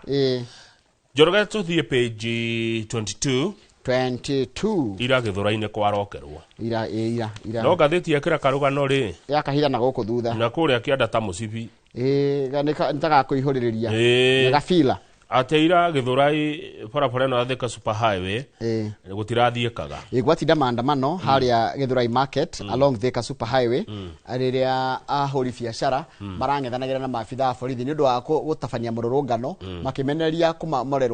Njoroge, tũthiĩ page 22. 22. Ira Gĩthũra-inĩ kwarokerwo. Ira, ira, ira. No ngathĩti ekĩra karũgano rĩ ya kahira na gũkũ thutha. Na kũrĩa kĩanda ta mũcibi. Nĩ tagakũihũrĩrĩria. Nĩ gabila. Atĩ ira Gĩthũrai barabara ĩno ya Thika Super Highway gũtirathiĩkaga. Gwatinda maandamano harĩa Githurai Market along Thika Super Highway, rĩrĩa ahũri biacara marang'ethanagĩra na maabitha a borithi nĩ ũndũ wa gũtabania mũrũrũngano makĩmenereria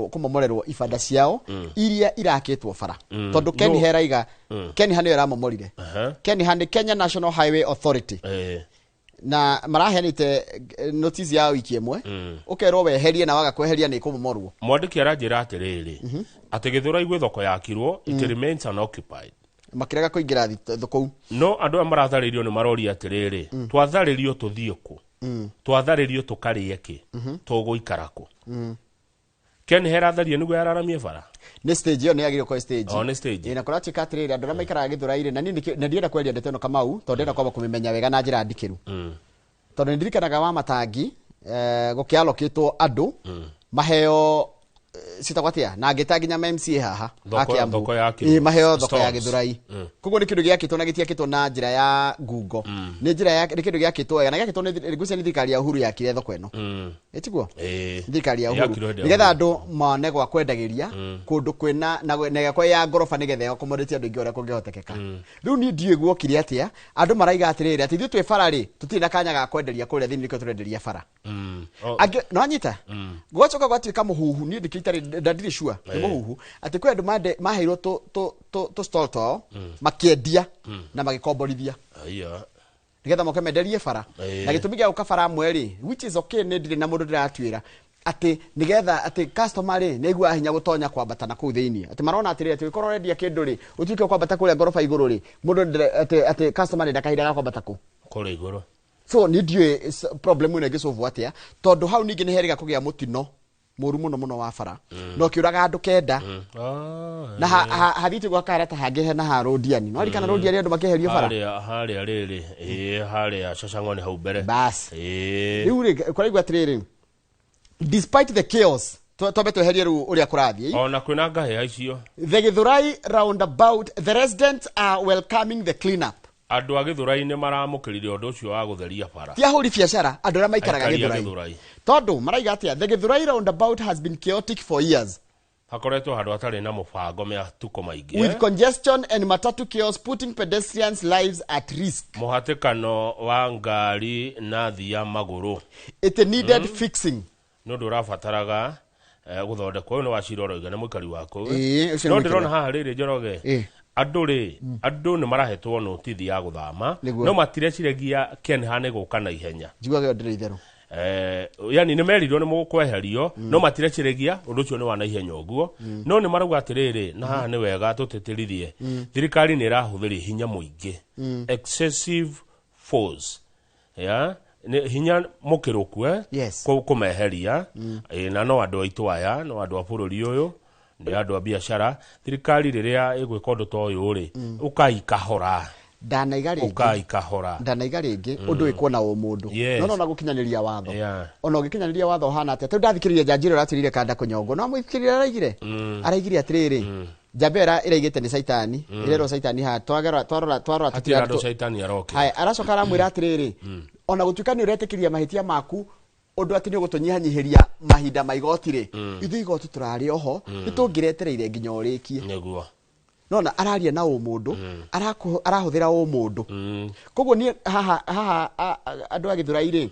kũmomorerwo ibanda ciao iria irakĩtwo bara, tondũ Ken heraiga Ken nĩyo ĩramomorire. Ken nĩ Kenya National Highway Authority. Na maraheanĩte notice ya wiki ĩmwe, ũkerwo weherie, na waga kweheria nĩ ĩkũmomorwo. Mwandĩki aranjĩra atĩrĩrĩ, atĩ Gĩthũrai gwĩ thoko yakirwo, it remains unoccupied. Makĩrega kũingĩra kũu. No andũ aya maratharĩrio nĩ maroria atĩrĩrĩ, twatharĩrio tũthiĩ kũ? Twatharĩrio tũkarĩe kĩ? Tũgũikara kũ? Ken heratharie nĩguo yararamie bara. Nĩ stage ĩyo, nĩ yagĩrĩirwo gũkorwo stage. O, nĩ stage. Ĩ, na kũratuĩka atĩrĩrĩ, andũ arĩa maikaraga Gĩthũrai-rĩ, na niĩ na ndienda kwaria ndeto ĩno, Kamau, tondũ ndĩrenda kwamba kũmĩmenya wega na njĩra ndikĩru, tondũ nĩ ndirikanaga wa matangi, gũkĩalokĩtwo andũ maheo, citagwo atĩa, na ngĩta nginya ma MCA haha a Kiambu. Thoko yakirwo. Ĩ, maheo thoko ya Stalls. Gĩthũrai. Koguo nĩ kĩndũ gĩakĩtwo na gĩtiakĩtwo na njĩra ya ngungo, nĩ njĩra ya nĩ kĩndũ gĩakĩtwo wega na gĩakĩtwo nĩ ngwĩciria nĩ thirikari ya Uhuru yakire thoko ĩno. Ĩtiguo? Ĩ. Thirikari ya Uhuru. Yakirwo hĩndĩ ya Nĩgetha andũ mone gwa kwendagĩria kũndũ kwĩna na ĩgakorwo ya ngoroba, nĩgetha ĩakomodate andũ aingĩ ũrĩa kũngĩhotekeka. Rĩu niĩ ndiũĩ guokire atĩa, andũ maraiga atĩrĩrĩ, atĩ ithuĩ twĩ bara rĩ, tũtirĩ na kanya ga kwenderia kũrĩa thĩinĩ, nĩkĩo tũrenderia bara. O- Angĩ no anyita gwacoka gwatuĩka mũhuhu, niĩ ndikĩ itarĩ ndandirĩ sure nĩ mũhuhu atĩ kwĩ andũ maheirwo tũ stall twao makĩendia na magĩkomborithia Aya. nĩgetha moke menderie bara. Na gĩtũmi gĩa gũka bara amwe rĩ, which is okay, nĩ ndirĩ na mũndũ ndĩratuĩra, atĩ nĩgetha atĩ customer rĩ nĩ aiguaga hinya gũtonya kwambata na kũu thĩinĩ, atĩ marona atĩrĩrĩ, atĩ ũngĩkorwo ũrendia kĩndũ rĩ, ũtuĩke kwambata kũrĩa ngoroba igũrũ rĩ, mũndũ atĩ customer nĩ kahinda ga kwambata kũ Kũrĩa igũrũ. So nĩ ndiũĩ problem ĩno ĩngĩcũvwo atĩa, tondũ hau ningĩ nĩ herĩga kũgĩa mũtino mũru mũno mũno wa bara na ũkĩũraga andũ 9. Na hathiĩte gwakara ta hangĩ hena ha Rũndiani, no arikana Rũndiani andũ makĩeherio bara. Harĩa rĩrĩ, ĩ, harĩa Cacang'o nĩ hau mbere. Bas. Ĩ. Rĩu rĩ, kũraigua atĩrĩrĩ, despite the chaos, twambe tweherie rĩu ũrĩa kũrathiĩ. Ona kwĩna ngahĩha icio. The Githurai roundabout, the residents are welcoming the cleanup. Andũ a Gĩthũrai nĩ maramũkĩrire ũndũ ũcio wa gũtheria bara. Ti ahũri biacara, andũ arĩa maikaraga Aikari a Githurai. Gĩthũrai. Tondũ maraiga atĩa, the Githurai roundabout has been chaotic for years, Hakoretwo handũ hatarĩ na mũbango mĩatukũ maingĩ. with congestion and matatu chaos putting pedestrians' lives at risk. Mũhatĩkano wa ngari na thia magũrũ. It needed fixing. Nĩ ũndũ ũrabataraga gũthondekwo. Ũyũ nĩ wacira ũroiga nĩ mũikari wa kũu. Ĩĩ, ũcio nĩ No mũikari. ndĩrona haha rĩrĩ, Njoroge, andũ rĩ, andũ nĩ marahetwo notithi ya gũthama. Nĩguo. No matireciregia Kenha nĩ gũka na ihenya. Njiguaga ĩyo ndĩrĩ itherũ. Yani nĩ merirwo nĩ mũkweherio, no matireciregia ũndũ ũcio nĩ wa na ihenya ũguo. No nĩ marauga atĩrĩrĩ, na haha nĩ wega tũtĩtĩrithie, thirikari nĩ ĩrahũthĩria hinya mũingĩ, excessive force, ya nĩ hinya mũkĩrũku, kũmeheria. Na no andũ aitũ aya, no andũ a bũrũri ũyũ, nĩ andũ a biacara. Thirikari rĩrĩa ĩgwĩka ũndũ ta ũyũ rĩ, ũkai kahora. Ndanaiga rĩngĩ. Ũkai kahora. Ndanaiga rĩngĩ, ũndũ wĩkwo na ũmũndũ. No nona gũkinyanĩria watho, ona ũgĩkinyanĩria watho ũhana atĩa, tondũ ndathikĩrĩria njanji ĩrĩa ũratwĩrire kanda kũnyongwo, no mũthikĩrĩria araigire atĩrĩrĩ, njamba ĩyo ĩraigĩte nĩ caitani, ĩrerwo caitani haha twagera twarora Hatirĩ andũ caitani aroke. Haya, aracoka aramwĩra atĩrĩrĩ, ona gũtuĩka nĩ ũretĩkĩria mahĩtia maku. Ũndũ atĩ nĩ ũgũtũnyihanyihĩria mahinda ma igoti rĩ, ithuĩ igoti tũrarĩ oho, nĩ tũngĩretereire nginya ũrĩkie. Nĩguo. Nona araria na ũmũndũ, arahũthĩra ũmũndũ. Koguo niĩ haha haha andũ a Gĩthũrai rĩ,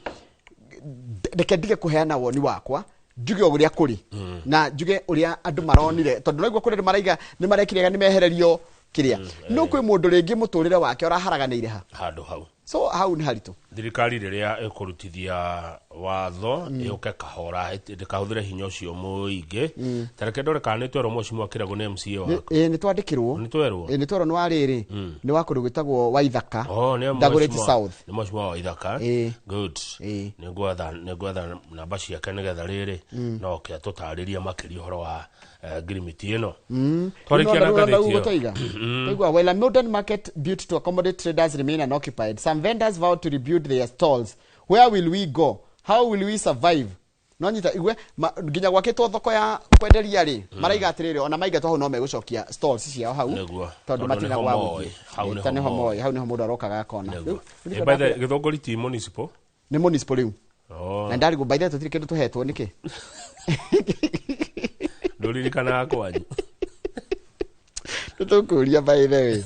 reke ndige kũheana woni wakwa, njuge ũrĩa kũrĩ na njuge ũrĩa andũ maronire, tondũ naigua kũrĩ andũ maraiga nĩ marekire nĩ mehererio kĩrĩa, no kwĩ mũndũ rĩngĩ mũtũrĩre wake ũraharaganĩire ha handũ hau. So hau nĩ haritũ. Thirikari rĩrĩa ĩkũrutithia watho ĩũke kahora, ndĩkahũthĩre hinya ũcio mũingĩ. Ta reke ndore kana nĩ twerwo mheshimiwa Kĩragũ nĩ MCA waku. Ĩĩ, nĩ twandĩkĩrwo. Nĩ twerwo? Ĩĩ, nĩ twerwo. Nĩ wa rĩrĩ, nĩ wa kũndũ gwĩtagwo Waithaka. Oh, nĩ Dagoretti South. Nĩ mheshimiwa wa Ithaka. Ĩĩ. Good. Ĩĩ. Nĩ ngwetha namba ciake nĩgetha rĩrĩ no ke tũtarĩrie makĩria ũhoro wa ngirimiti ĩno. Twarĩkia na ngathĩti ĩyo. Toiga while a modern market built to accommodate traders remain unoccupied, some vendors vow to rebuild their stalls. Where will we go? How will we survive? No nyita igwe nginya gwakĩtwo thoko ya kwenderia rĩ, maraiga atĩrĩrĩ, ona maingatwo hau no megũcokia stalls ciao hau. Nĩguo. Tondũ Tondũ matina nĩho gwa moĩ. gũthiĩ. Hau Ĩ, nĩho ta nĩho moĩ. moĩ, hau nĩho mũndũ arokaga akona. Nĩguo. Rĩu, Eh, by the Gĩthũngũri ti municipal? Nĩ municipal rĩu. Oh. Na ndarigwo, by the way, tũtirĩ kĩndũ tũhetwo nĩkĩ? Ndũririkanaga kwanyu. Tũkũria, by the way.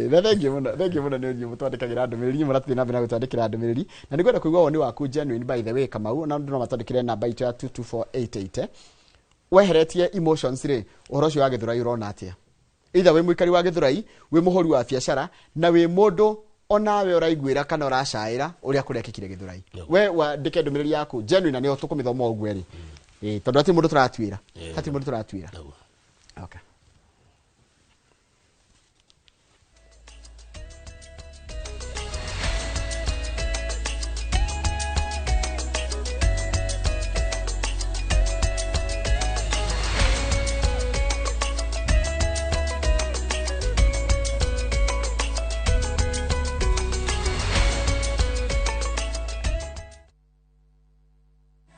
Na thengiũ mũno, thengiũ mũno nĩ ũthiũ mũtwandĩkagĩra ndũmĩrĩri. Inyuĩ mũrathiĩ na mbere na gũtwandĩkĩra ndũmĩrĩri, na nĩngwenda kũigua woni waku genuine, by the way, Kamau. Na andũ no matwandĩkĩre namba itũ ya 22488. Weheretie emotions rĩ, ũhoro ũcio wa Gĩthũrai ũrona atĩa? Either wĩ mũikari wa Gĩthũrai, wĩ mũhũri wa biacara, na wĩ mũndũ onawe ũraiguĩra kana ũracaĩra ũrĩa kũrekĩkire Gĩthũrai, we wandĩke ndũmĩrĩri yaku genuine na nĩyo tũkũmĩthoma ũguo ĩrĩ. Ĩĩ, tondũ hatirĩ mũndũ tũratuĩra, hatirĩ mũndũ tũratuĩra. Nĩguo. Okay.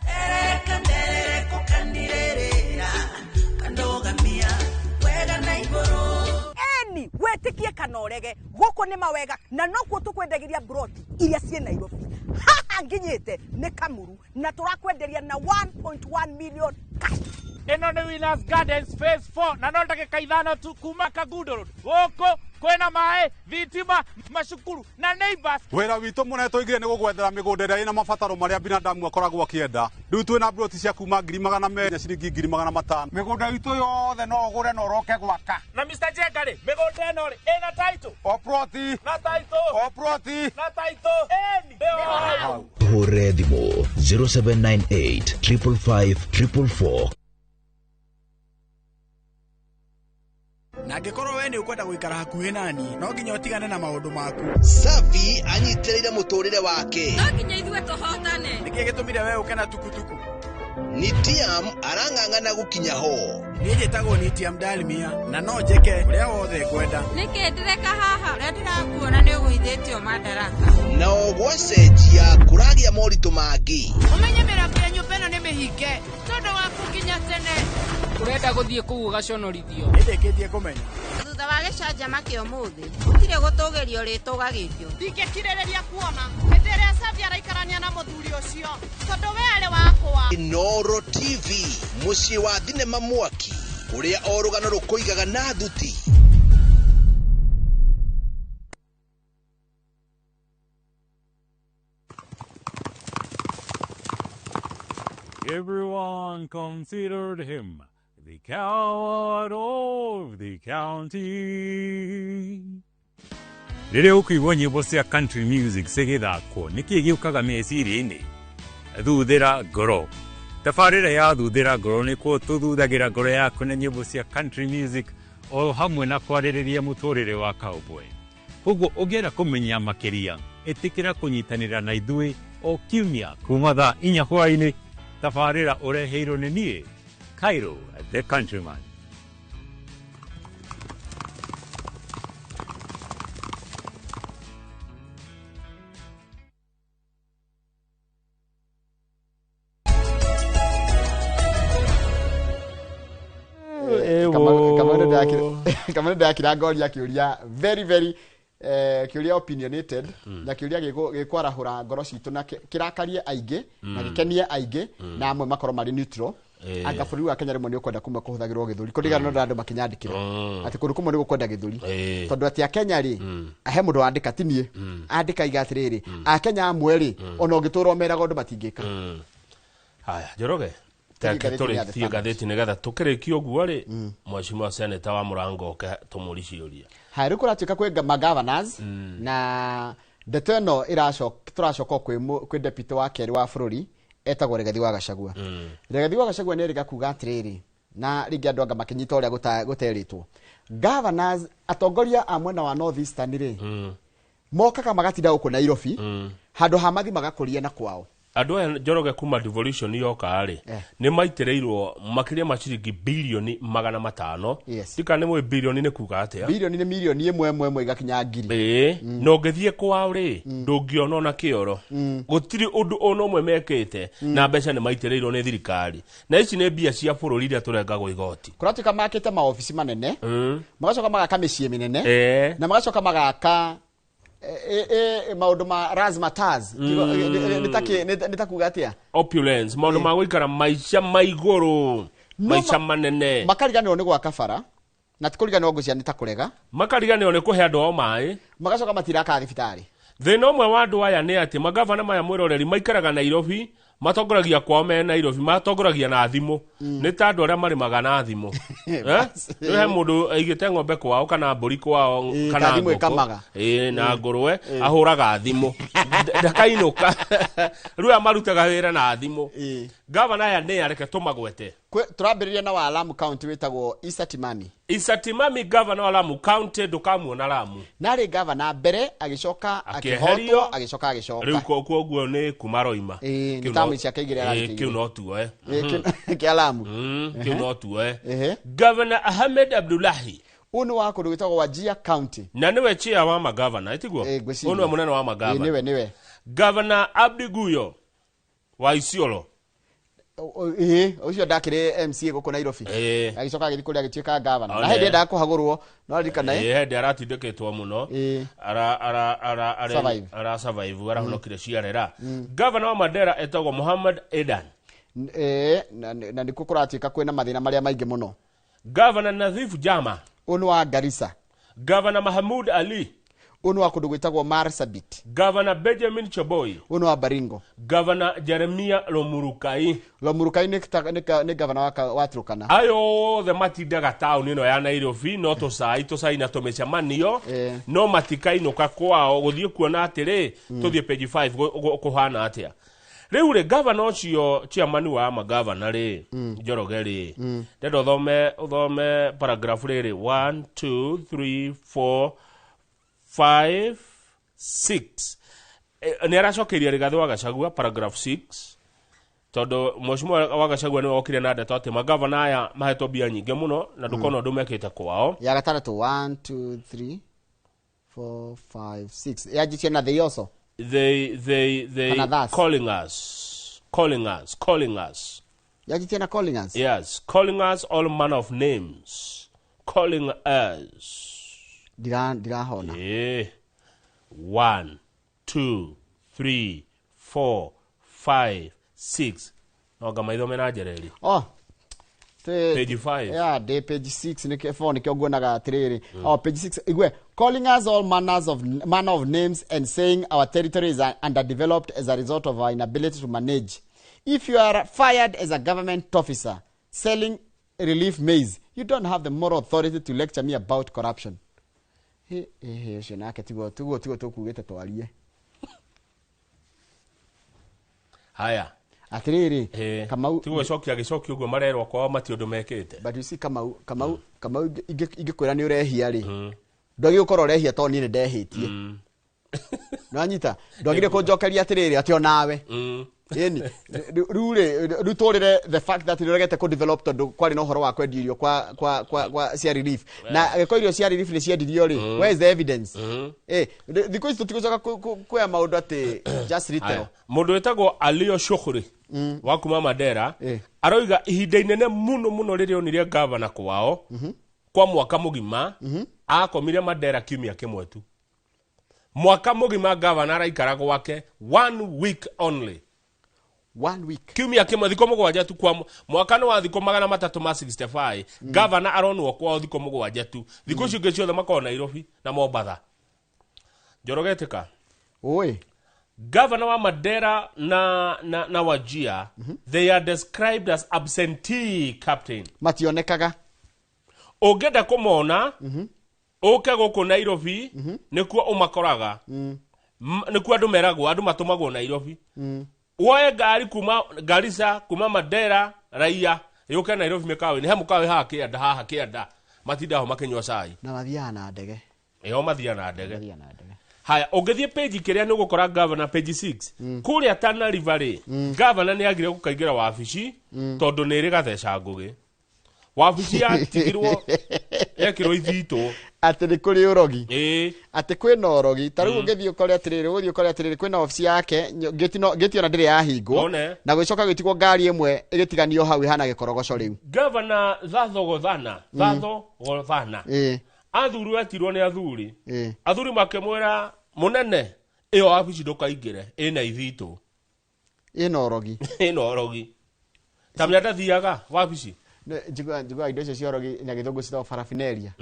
Tereka tereko kandirerera kandogamia wega na igũrũ. Eni wetikie kana ũrege, gũkũ nĩ mawega na nokuo tũkwendagĩria broti iria ciĩ Nairobi. Haha nginyĩte nĩ Kamuru na tũrakwenderia na 1.1 million cash. Ĩno nĩ Winners Gardens Phase 4 na no ndagĩka 5 tu kuma Kangundo Road. Gũkũ kwĩna maĩ, thitima, macukuru na neighbors. Wĩra witũ mũnene tũigire nĩ gũgwethera mĩgũnda ĩrĩa ĩna mabataro marĩa binadamu akoragwo akĩenda. Rĩu twĩna broti cia kuma 200,000 na ciringi 500,000. Mĩgũnda itũ yothe no ũgũre na ũroke gwaka. Na Mr. Jenga rĩ, mĩgũnda ĩno rĩ ĩna title? O ploti. Na title. O ploti. Na title. Ĩni nĩho hau. Hũre thimũ 0798 555 444. Na angĩkorwo we nĩ ũkwenda gũikara hakuhĩ nani, no nginya ũtigane na maũndũ maku. Savi anyitĩrĩire mũtũrĩre wake. No nginya ithuĩ tũhotane. Nĩkĩ gĩtũmire we ũke na tukutuku? Nitiam arang'ang'ana gũkinya ho. Niĩ njĩtagwo Nitiam Dalmia na no njĩke ũrĩa wothe ngwenda. Nĩkĩ ndĩreka haha? Ũrĩa ndĩrakuona nĩ ũgũithĩtio madaraka. Nao gwacenjia kũragĩa moritũ mangĩ. Ũmenye mĩrango ya nyũmba ĩno nĩ mĩhinge tondũ waku nginya tene. Ũrenda gũthiĩ kũu ũgaconorithio. Nĩndĩkĩtie kũmenya. Thutha wa gĩcanjama kĩa ũmũthĩ gũtirĩ gũtũgĩrio rĩtũgagĩrio. Ndingĩkirĩrĩria kuona hĩndĩ ĩrĩa Savi araikarania na mũthuri ũcio tondũ we arĩ wakwa. Inooro TV, mũciĩ wa thinema mwaki ũrĩa o rũgano rũkũigaga na thuti. Everyone considered him the coward of the county. Rĩrĩa ũkũigua nyĩmbo cia country music cigĩthakwo, nĩkĩ gĩũkaga meciria-inĩ? Thuthĩra ngoro. Tabarĩra ya Thuthĩra Ngoro nĩkuo tũthuthagĩra ngoro yaku na nyĩmbo cia country music o hamwe na kwarĩrĩria mũtũrĩre wa cowboy. Koguo ũngĩenda kũmenya makĩria, ĩtĩkĩra kũnyitanĩra na ithuĩ o kiumia kuma thaa 4 hwaĩ-inĩ. Tabarĩra ũreheirwo nĩ niĩ Cairo the Countryman. Kamau nĩ ndakira ngori akĩũria very very Kĩũria opinionated na kĩũria gĩkwarahũra ngoro citũ na kĩrakarie aingĩ na gĩkenie aingĩ na amwe makorwo marĩ neutral. Anga bũrũri wa Kenya rĩmwe nĩ ũkwenda kumwe kũhũthagĩrwo gĩthũri kũringana na ũrĩa andũ makĩnyandĩkĩra atĩ kũndũ kũmwe nĩ gũkwenda gĩthũri tondũ atĩ akenya rĩ, he mũndũ wandĩka ti niĩ, andĩka iga atĩrĩrĩ, akenya amwe rĩ, ona ũngĩtũra ũmeraga ũndũ matingĩka. Haya, Njoroge, Tũthiĩ teke ngathĩti-inĩ ya The tũrĩkie Standard. ngathĩti nĩgetha tũkĩrĩkie ũguo rĩ, mheshimiwa seneta wa Mũrango oke tũmũri ciũria. Haya, rĩu kũratuĩka kwĩ magovernors na ndeto ĩno tũracoka kwĩ deputy wa kerĩ wa bũrũri etagwo Rigathi wa Gachagua. Rigathi wa Gachagua nĩ erĩga kuga atĩrĩrĩ, na rĩngĩ andũ anga makĩnyita ũrĩa gũterĩtwo, governors atongoria a mwena wa North Eastern rĩ, mokaga magatinda gũkũ Nairobi handũ ha mathi magakũria na kwao. Andũ aya, Njoroge, kuma devolution yoka rĩ, nĩ maitĩrĩirwo makĩria ma ciringi bilioni 500. Ndika nĩ mũĩ bilioni nĩ kuga atĩa. Bilioni nĩ mirioni ĩmwe ĩmwe ĩmwe igakinya ngiri. Ĩĩ, na ũngĩthiĩ kwao rĩ, ndũngĩona ona kĩoro. Gũtirĩ ũndũ ona ũmwe mekĩte na mbeca nĩ maitĩrĩirwo nĩ thirikari, na ici nĩ mbia cia bũrũri iria tũrengagwo igoti. Kũratuĩka makĩte maobici manene, magacoka magaka mĩciĩ mĩnene na magacoka magaka maũndũ ma razzmatazz. Nĩ ta kuga atĩa? Opulence, maũndũ ma gũikara maica ma igũrũ, maica manene. Makariganĩrwo nĩ gwaka bara, na ti kũriganĩrwo ngũcia nĩ ta kũrega. Makariganĩrwo nĩ kũhe andũ ao maĩ. Magacoka matiraka thibitarĩ. Thĩna ũmwe wa andũ aya nĩ atĩ magavana maya, mwĩroreri, maikaraga Nairobi, matongoragia kwao me Nairobi, matongoragia na thimũ. Nĩ ta andũ arĩa marĩmaga na thimũ. Eh? Rĩu he mũndũ aigĩte ng'ombe kwao kana mbũri kwao kana ka thimũ ngũkũ. ĩkamaga. Ĩĩ, na ngũrwe ahũraga thimũ. Ndakainũka. Rĩu aya marutaga wĩra na thimũ. Gavana aya nĩ areke tũmagwete. Tũrambĩrĩria na wa Lamu County wĩtagwo Issa Timami. Issa Timami, gavana wa Lamu County, ndũkamuona Lamu. Narĩ gavana mbere agĩcoka Akĩeherio. akĩhotwo, agĩcoka agĩcoka. Rĩu koguo nĩ kuma roima. Ĩĩ, nĩ Kĩu tamu ciake igĩrĩ ararĩkĩire. Kĩu no tuoe. Kĩa Lamu. Kĩu no tuoe. Governor Ahmed Abdullahi. Ũyũ nĩ wa kũndũ gwĩtagwo Wajir County. Na nĩwe chair wa magavana, ĩtiguo? Ngwĩciria. Ũyũ nĩwe mũnene wa magavana. Ĩĩ, nĩwe nĩwe. Governor Abdi Guyo wa Isiolo. Ĩĩ, ũcio ndakĩrĩ MCA gũkũ Nairobi. Agĩcoka agĩthiĩ kũrĩa agĩtuĩka gavana. Na One. hĩndĩ endaga kũhagũrwo, no ririkana Ĩĩ, hĩndĩ aratindĩkĩtwo mũno. Ara ara ara ara Survive. ara survive, arahonokire ciarera. Governor wa Mandera etagwo Muhammad Edan. Ĩĩ, na nĩkuo kũratuĩka kwĩna mathĩna marĩa maingĩ mũno. Governor Nadhif Jama. Ũyũ nĩ wa Garissa. Governor Mahmoud Ali. Ũyũ nĩ wa kũndũ gwĩtagwo Marsabit. Governor Benjamin Choboi. Ũyũ nĩ wa Baringo. Governor Jeremia Lomurukai. Lomurukai nĩ governor wa Turkana. Ayo othe matindaga taũni ĩno ya Nairobi no tũcai tũcai na tũmĩcemanio, no matikainũka kwao gũthiĩ kuona atĩrĩ. Tũthiĩ page 5, kũhana atĩa rĩu rĩ gavana ũcio chairman wa magavana rĩ, Njoroge rĩ, ndenda ũthome paragraph rĩrĩ 1 2 3 4 5 6. Nĩ aracokeirie Rigathĩ wa Gachagua paragraph 6, tondũ mheshimiwa wa Gachagua nĩwe okire na ndeto atĩ magavana aya mahetwo mbia nyingĩ mũno na ndũkona ũndũ mekĩte kwao. Ya gatandatũ, 1 2 3 4 5 6, yanjitie na they also They Kana thus. Calling us, calling us, calling us. Yanjitie na calling us. Yes, calling us all manner of names, calling us. Ndirahona. 1 2 3 4 5 6, no maitho mena njereri. Oh. Page 5. Yeah, de page 6 nä 4 nä kä nguonaga atiriri. Oh, page 6 igwe calling us all manner of names and saying our territory is underdeveloped as a result of our inability to manage. If you are fired as a government officer selling relief maize, you don't have the moral authority to lecture me about corruption. He he ũcio nake tiguo tũkugĩte twarie. Haya. Atiriri, Kamau. Tiguo cokia gĩcokia ũguo marerwo kwao mati ũndũ mekĩte. But you see, Kamau, ingĩkwĩra nĩ ũrehia rĩ, ndwagĩrĩirwo gũkorwo ũrehia tondũ niĩ nĩ ndehĩtie. Nĩwanyita? Ndwagĩrĩire kũnjokeria atĩrĩrĩ atĩ onawe. Ĩni rĩu rĩ, rĩu tũrĩre the fact that nĩũregete kũ-develop tondũ kwarĩ na ũhoro wa kwendia irio kwa cia relief, na angĩkorwo irio cia relief nĩ ciendirio rĩ, where is the evidence? Thikũ ici tũtigũcoka kuoya maũndũ atĩ just retail. Haya. Mũndũ wĩtagwo Alio Shukhuri wa kuma Mandera aroiga ihinda inene mũno mũno rĩrĩa onire gavana kwao kwa mwaka mũgima akomire Mandera kiumia kĩmwe tu. Mwaka mũgima gavana araikara gwake one week only. One week. Kiumia kĩmwe, thikũ 7 tu kwa mwaka nĩ wa thikũ 365. Gavana aronwo kwao thikũ 7 tu, thikũ icio ingĩ ciothe makoragwo Nairobi na Mombatha. Njoroge ĩtĩka. Oi. Governor wa Mandera na Wajir, they are described as absentee captain. Mationekaga. Ũngĩenda kũmona, ũke gũkũ Nairobi, nĩkuo ũmakoraga. Nĩkuo andũ meragwo, andũ matũmagwo Nairobi. Woe ngari kuma Garissa, kuma Mandera, raia, yũke Nairobi mĩkawa-inĩ. He mũkawa haha kĩanda, haha kĩanda. Matinda ho makĩnyua cai. Na mathiaga na ndege. Ĩo mathiaga na ndege. Haya, ũngĩthiĩ page kĩrĩa nĩ ũgũkora governor page 6. Kũrĩa Tana River rĩ, governor nĩ agire gũkaingĩra wabici tondũ nĩ ĩrĩ gatheca ngũgĩ. Wabici yatigirwo yekĩrwo ithitũ. Atĩ nĩ kũrĩ ũrogi. Ĩĩ. Atĩ kwĩna ũrogi. Ta rĩu ũngĩthiĩ ũkore atĩrĩrĩ, ũgũthiĩ ũkore atĩrĩrĩ, kwĩna wabici yake, ngĩti ona ndĩrĩ yahingwo. One. Na gũgĩcoka gwĩtigwo ngari ĩmwe ĩgĩtiganio hau ĩhana gĩkorogoco rĩu. Governor Thatho Gothana, Thatho Gothana. Ĩĩ. Athuri etirwo nĩ athuri. Ĩĩ. Athuri makĩmwĩra mũnene, ĩyo wabici ndũkaingĩre, ĩna ithitũ. Ĩna ũrogi. Ĩna ũrogi. Ta menya ndathiaga wabici. Njiguaga indo icio cia ũrogi na gĩthũngũ citagwo paraphernalia.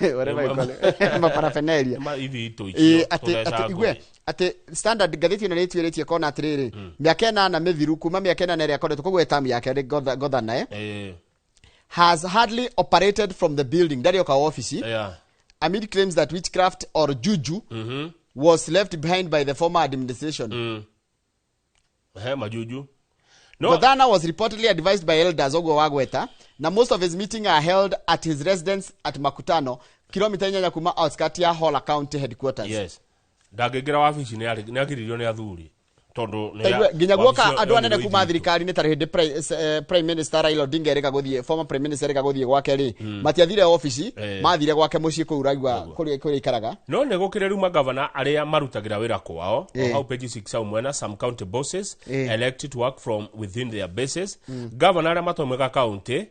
Whatever you call it. Ma paraphernalia. Ma ithitũ Ĩĩ, icio. atĩ tũtheca igue ngũĩ. atĩ Standard ngathĩti ĩno nĩ ĩtuĩrĩtie kona atĩrĩrĩ, mĩaka 8 mĩthiru kuma mĩaka 8 ĩrĩa akoretwo koguo tamu yake arĩ Gothana, Ĩĩ. has hardly operated from the building. Ndarĩ oka wabici. Yeah. Amid claims that witchcraft or juju was left behind by the former administration. He majuju. No. Gothana was reportedly advised by elders oguo wagweta, na most of his meetings are held at his residence at Makutano, kilomita 8 kuma outskirt ya Hola County headquarters. Yes. Ndangĩingĩra wabici nĩ agiririo nĩ athuri. Tondũ nĩ Taigua, nginya guoka wabici andũ anene yonirwo kuma ithitũ. thirikari nĩ tarĩ hĩndĩ Prime Minister Raila Odinga erĩga gũthiĩ, former Prime Minister erĩga gũthiĩ gwake rĩ, matiathire obici, mathire gwake mũciĩ kũu ũraigua kũrĩa aikaraga. No nĩ gũkĩrĩ rĩu magavana arĩa marutagĩra wĩra kwao. Hau page 6 hau mwena, some county bosses elected to work from within their bases. Governor arĩa matũmĩka county,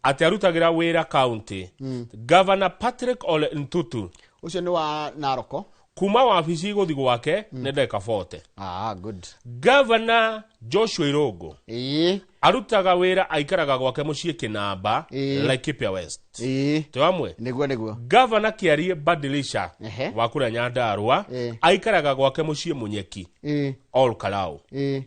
atĩ arutagĩra wĩra county. Governor Patrick Ole Ntutu. Ũcio nĩ wa Naroko. Kuma wabici gũthiĩ gwake nĩ ndagĩka 40. Ah, good. Governor Joshua Irũngũ. Ĩĩ. Arutaga wĩra aikaraga gwake mũciĩ Kĩnamba, Laikipia West. Ĩĩ. Twĩ hamwe? Nĩguo, nĩguo. Governor Kĩarie Badilisha wa kũrĩa Nyandarua aikaraga gwake mũciĩ Mũnyeki. Ĩĩ. Ol Kalou. Ĩĩ.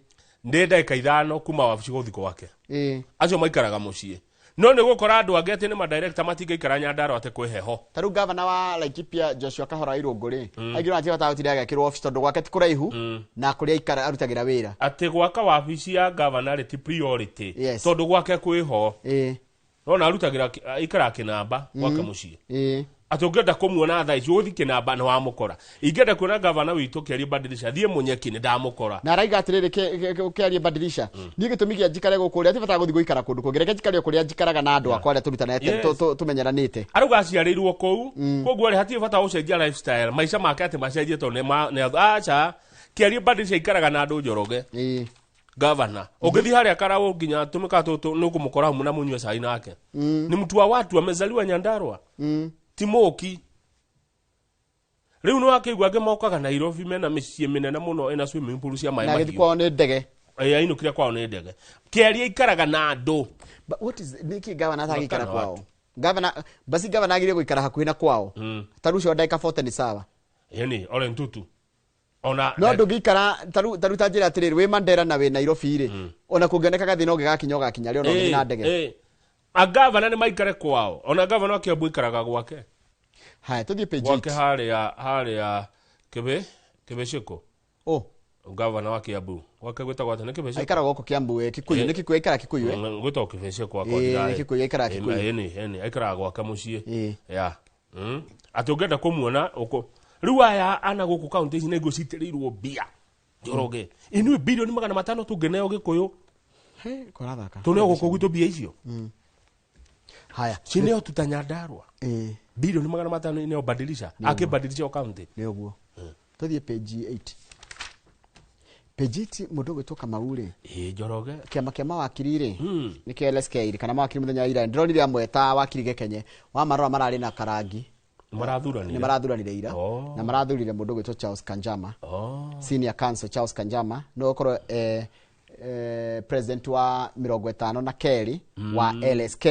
Nĩ ndagĩka 5 kuma wabici gũthiĩ gwake. Ĩĩ. Acio maikaraga mũciĩ. No nĩ gũkora andũ angĩ atĩ nĩ madirector matingĩikara Nyandarua atĩ kwĩ heho. Ta rĩu governor wa Laikipia Joshua Kahora Irũngũ rĩ, aingĩ no matihotaga gũtinda agĩakĩrwo office tondũ gwake ti kũraihu na kũrĩa aikara arutagĩra wĩra. Atĩ gwaka wabici ya governor rĩ ti priority. Yes. Tondũ gwake kwĩ ho. Ĩĩ. Nona arutagĩra aikaraga Kĩnamba gwake mũciĩ. Ĩĩ. Atĩ ũngĩenda kũmuona thaa ici ũgũthiĩ Kĩnamba nĩ wamũkora. Ingĩenda kuona governor witũ Kĩarie Badilisha thiĩ Mũnyeki nĩ ndamũkora. Na araiga atĩrĩrĩ, Kĩarie Badilisha, niĩ gĩtũmi kĩa njikare gũkũ rĩ, ati bata gũthiĩ gũikara kũndũ kũngĩ, reke njikare o kũrĩa njikaraga na andũ akwa arĩa tũrutanĩte, Yes. tũmenyeranĩte. Arauga aciarĩirwo kũu, koguo rĩ hatirĩ bata wa gũcenjia lifestyle, maica make atĩ macenjie tondũ nĩ aca, Kĩarie Badilisha aikaraga na andũ Njoroge. Ĩĩ. Governor, ũngĩthiĩ harĩa Karau nginya tũmĩka tũtũ nĩ ũkũmũkora hau na mũnyue cai nake. Nĩ mtu wa watu amezaliwa Nyandarua. Ti mũki. Rĩu nĩ wakĩigua angĩ mokaga Nairobi mena mĩciĩ mĩnene mũno ĩna swimming pool cia maĩ Na agĩthiĩ mahiũ. kwao nĩ ndege. Ĩĩ, ainũkire kwao nĩ ndege. Kĩarie aikaraga na andũ. But what is nĩkĩ governor atangĩikara Makana kwao? watu. Governor, basi governor agĩrĩire gũikara hakuhĩ na kwao. Ta rĩu ũcio ndagĩka 40 nĩ sawa. Ĩni, Ole Ntutu. Ona No ndũngĩikara ta rĩu ta njĩra atĩrĩrĩ, wĩ Mandera na wĩ Nairobi rĩ, ona kũngĩoneka gathĩna ũngĩgakinya ũgakinya rĩ, ona ũngĩthiĩ na ndege. Ĩĩ. Agavana nĩ maikare kwao. Ona gavana wa Kiambu aikaraga gwake. Haya, tũthiĩ page Gwake 8. harĩa Kĩbĩcĩkũ. Oh. Gavana wa Kiambu. Gwake gwĩtagwo atĩa? Nĩ Kĩbĩcĩkũ? Aikaraga gũkũ Kiambu, Kikuyu, nĩ Kikuyu, aikaraga Kikuyu, Gwĩtagwo Kĩbĩcĩkũ akwa Ĩĩ, ndirarĩ. nĩ Kikuyu, aikaraga Kikuyu. Ĩni, ĩni, aikaraga gwake mũciĩ. Ya. Atĩ ũngĩenda kũmuona ũkũ. Rĩu aya ana gũkũ kaunti ici nĩguo citĩrĩirwo mbia. Njoroge. Inyuĩ bilioni 500 tũngĩneo Gĩkũyũ. He, kũrathaka. Tũneo gũkũ gwitũ mbia icio. Haya. Cineo tu ta Nyandarua. Ĩĩ. Bilioni 500 ineo badilisha. Nĩ ũguo. Akĩbadilisha o kaunti. Nĩ ũguo. Tũthiĩ page 8. Page 8 mũndũ ũgwĩtwo Kamau rĩ. Ĩĩ, Njoroge. Kĩama kĩa mawakiri rĩ, nĩkĩo LSK rĩ, kana mawakiri mũthenya wa ira, ndĩronire amwe ta wakiri Gekenye, wamarora mararĩ na karangi. Marathuranire. Nĩ marathuranire ira. Oh. Na marathurire mũndũ ũgwĩtwo Charles Kanjama. Oh. Senior counsel Charles Kanjama no okorwo president wa 52 wa LSK.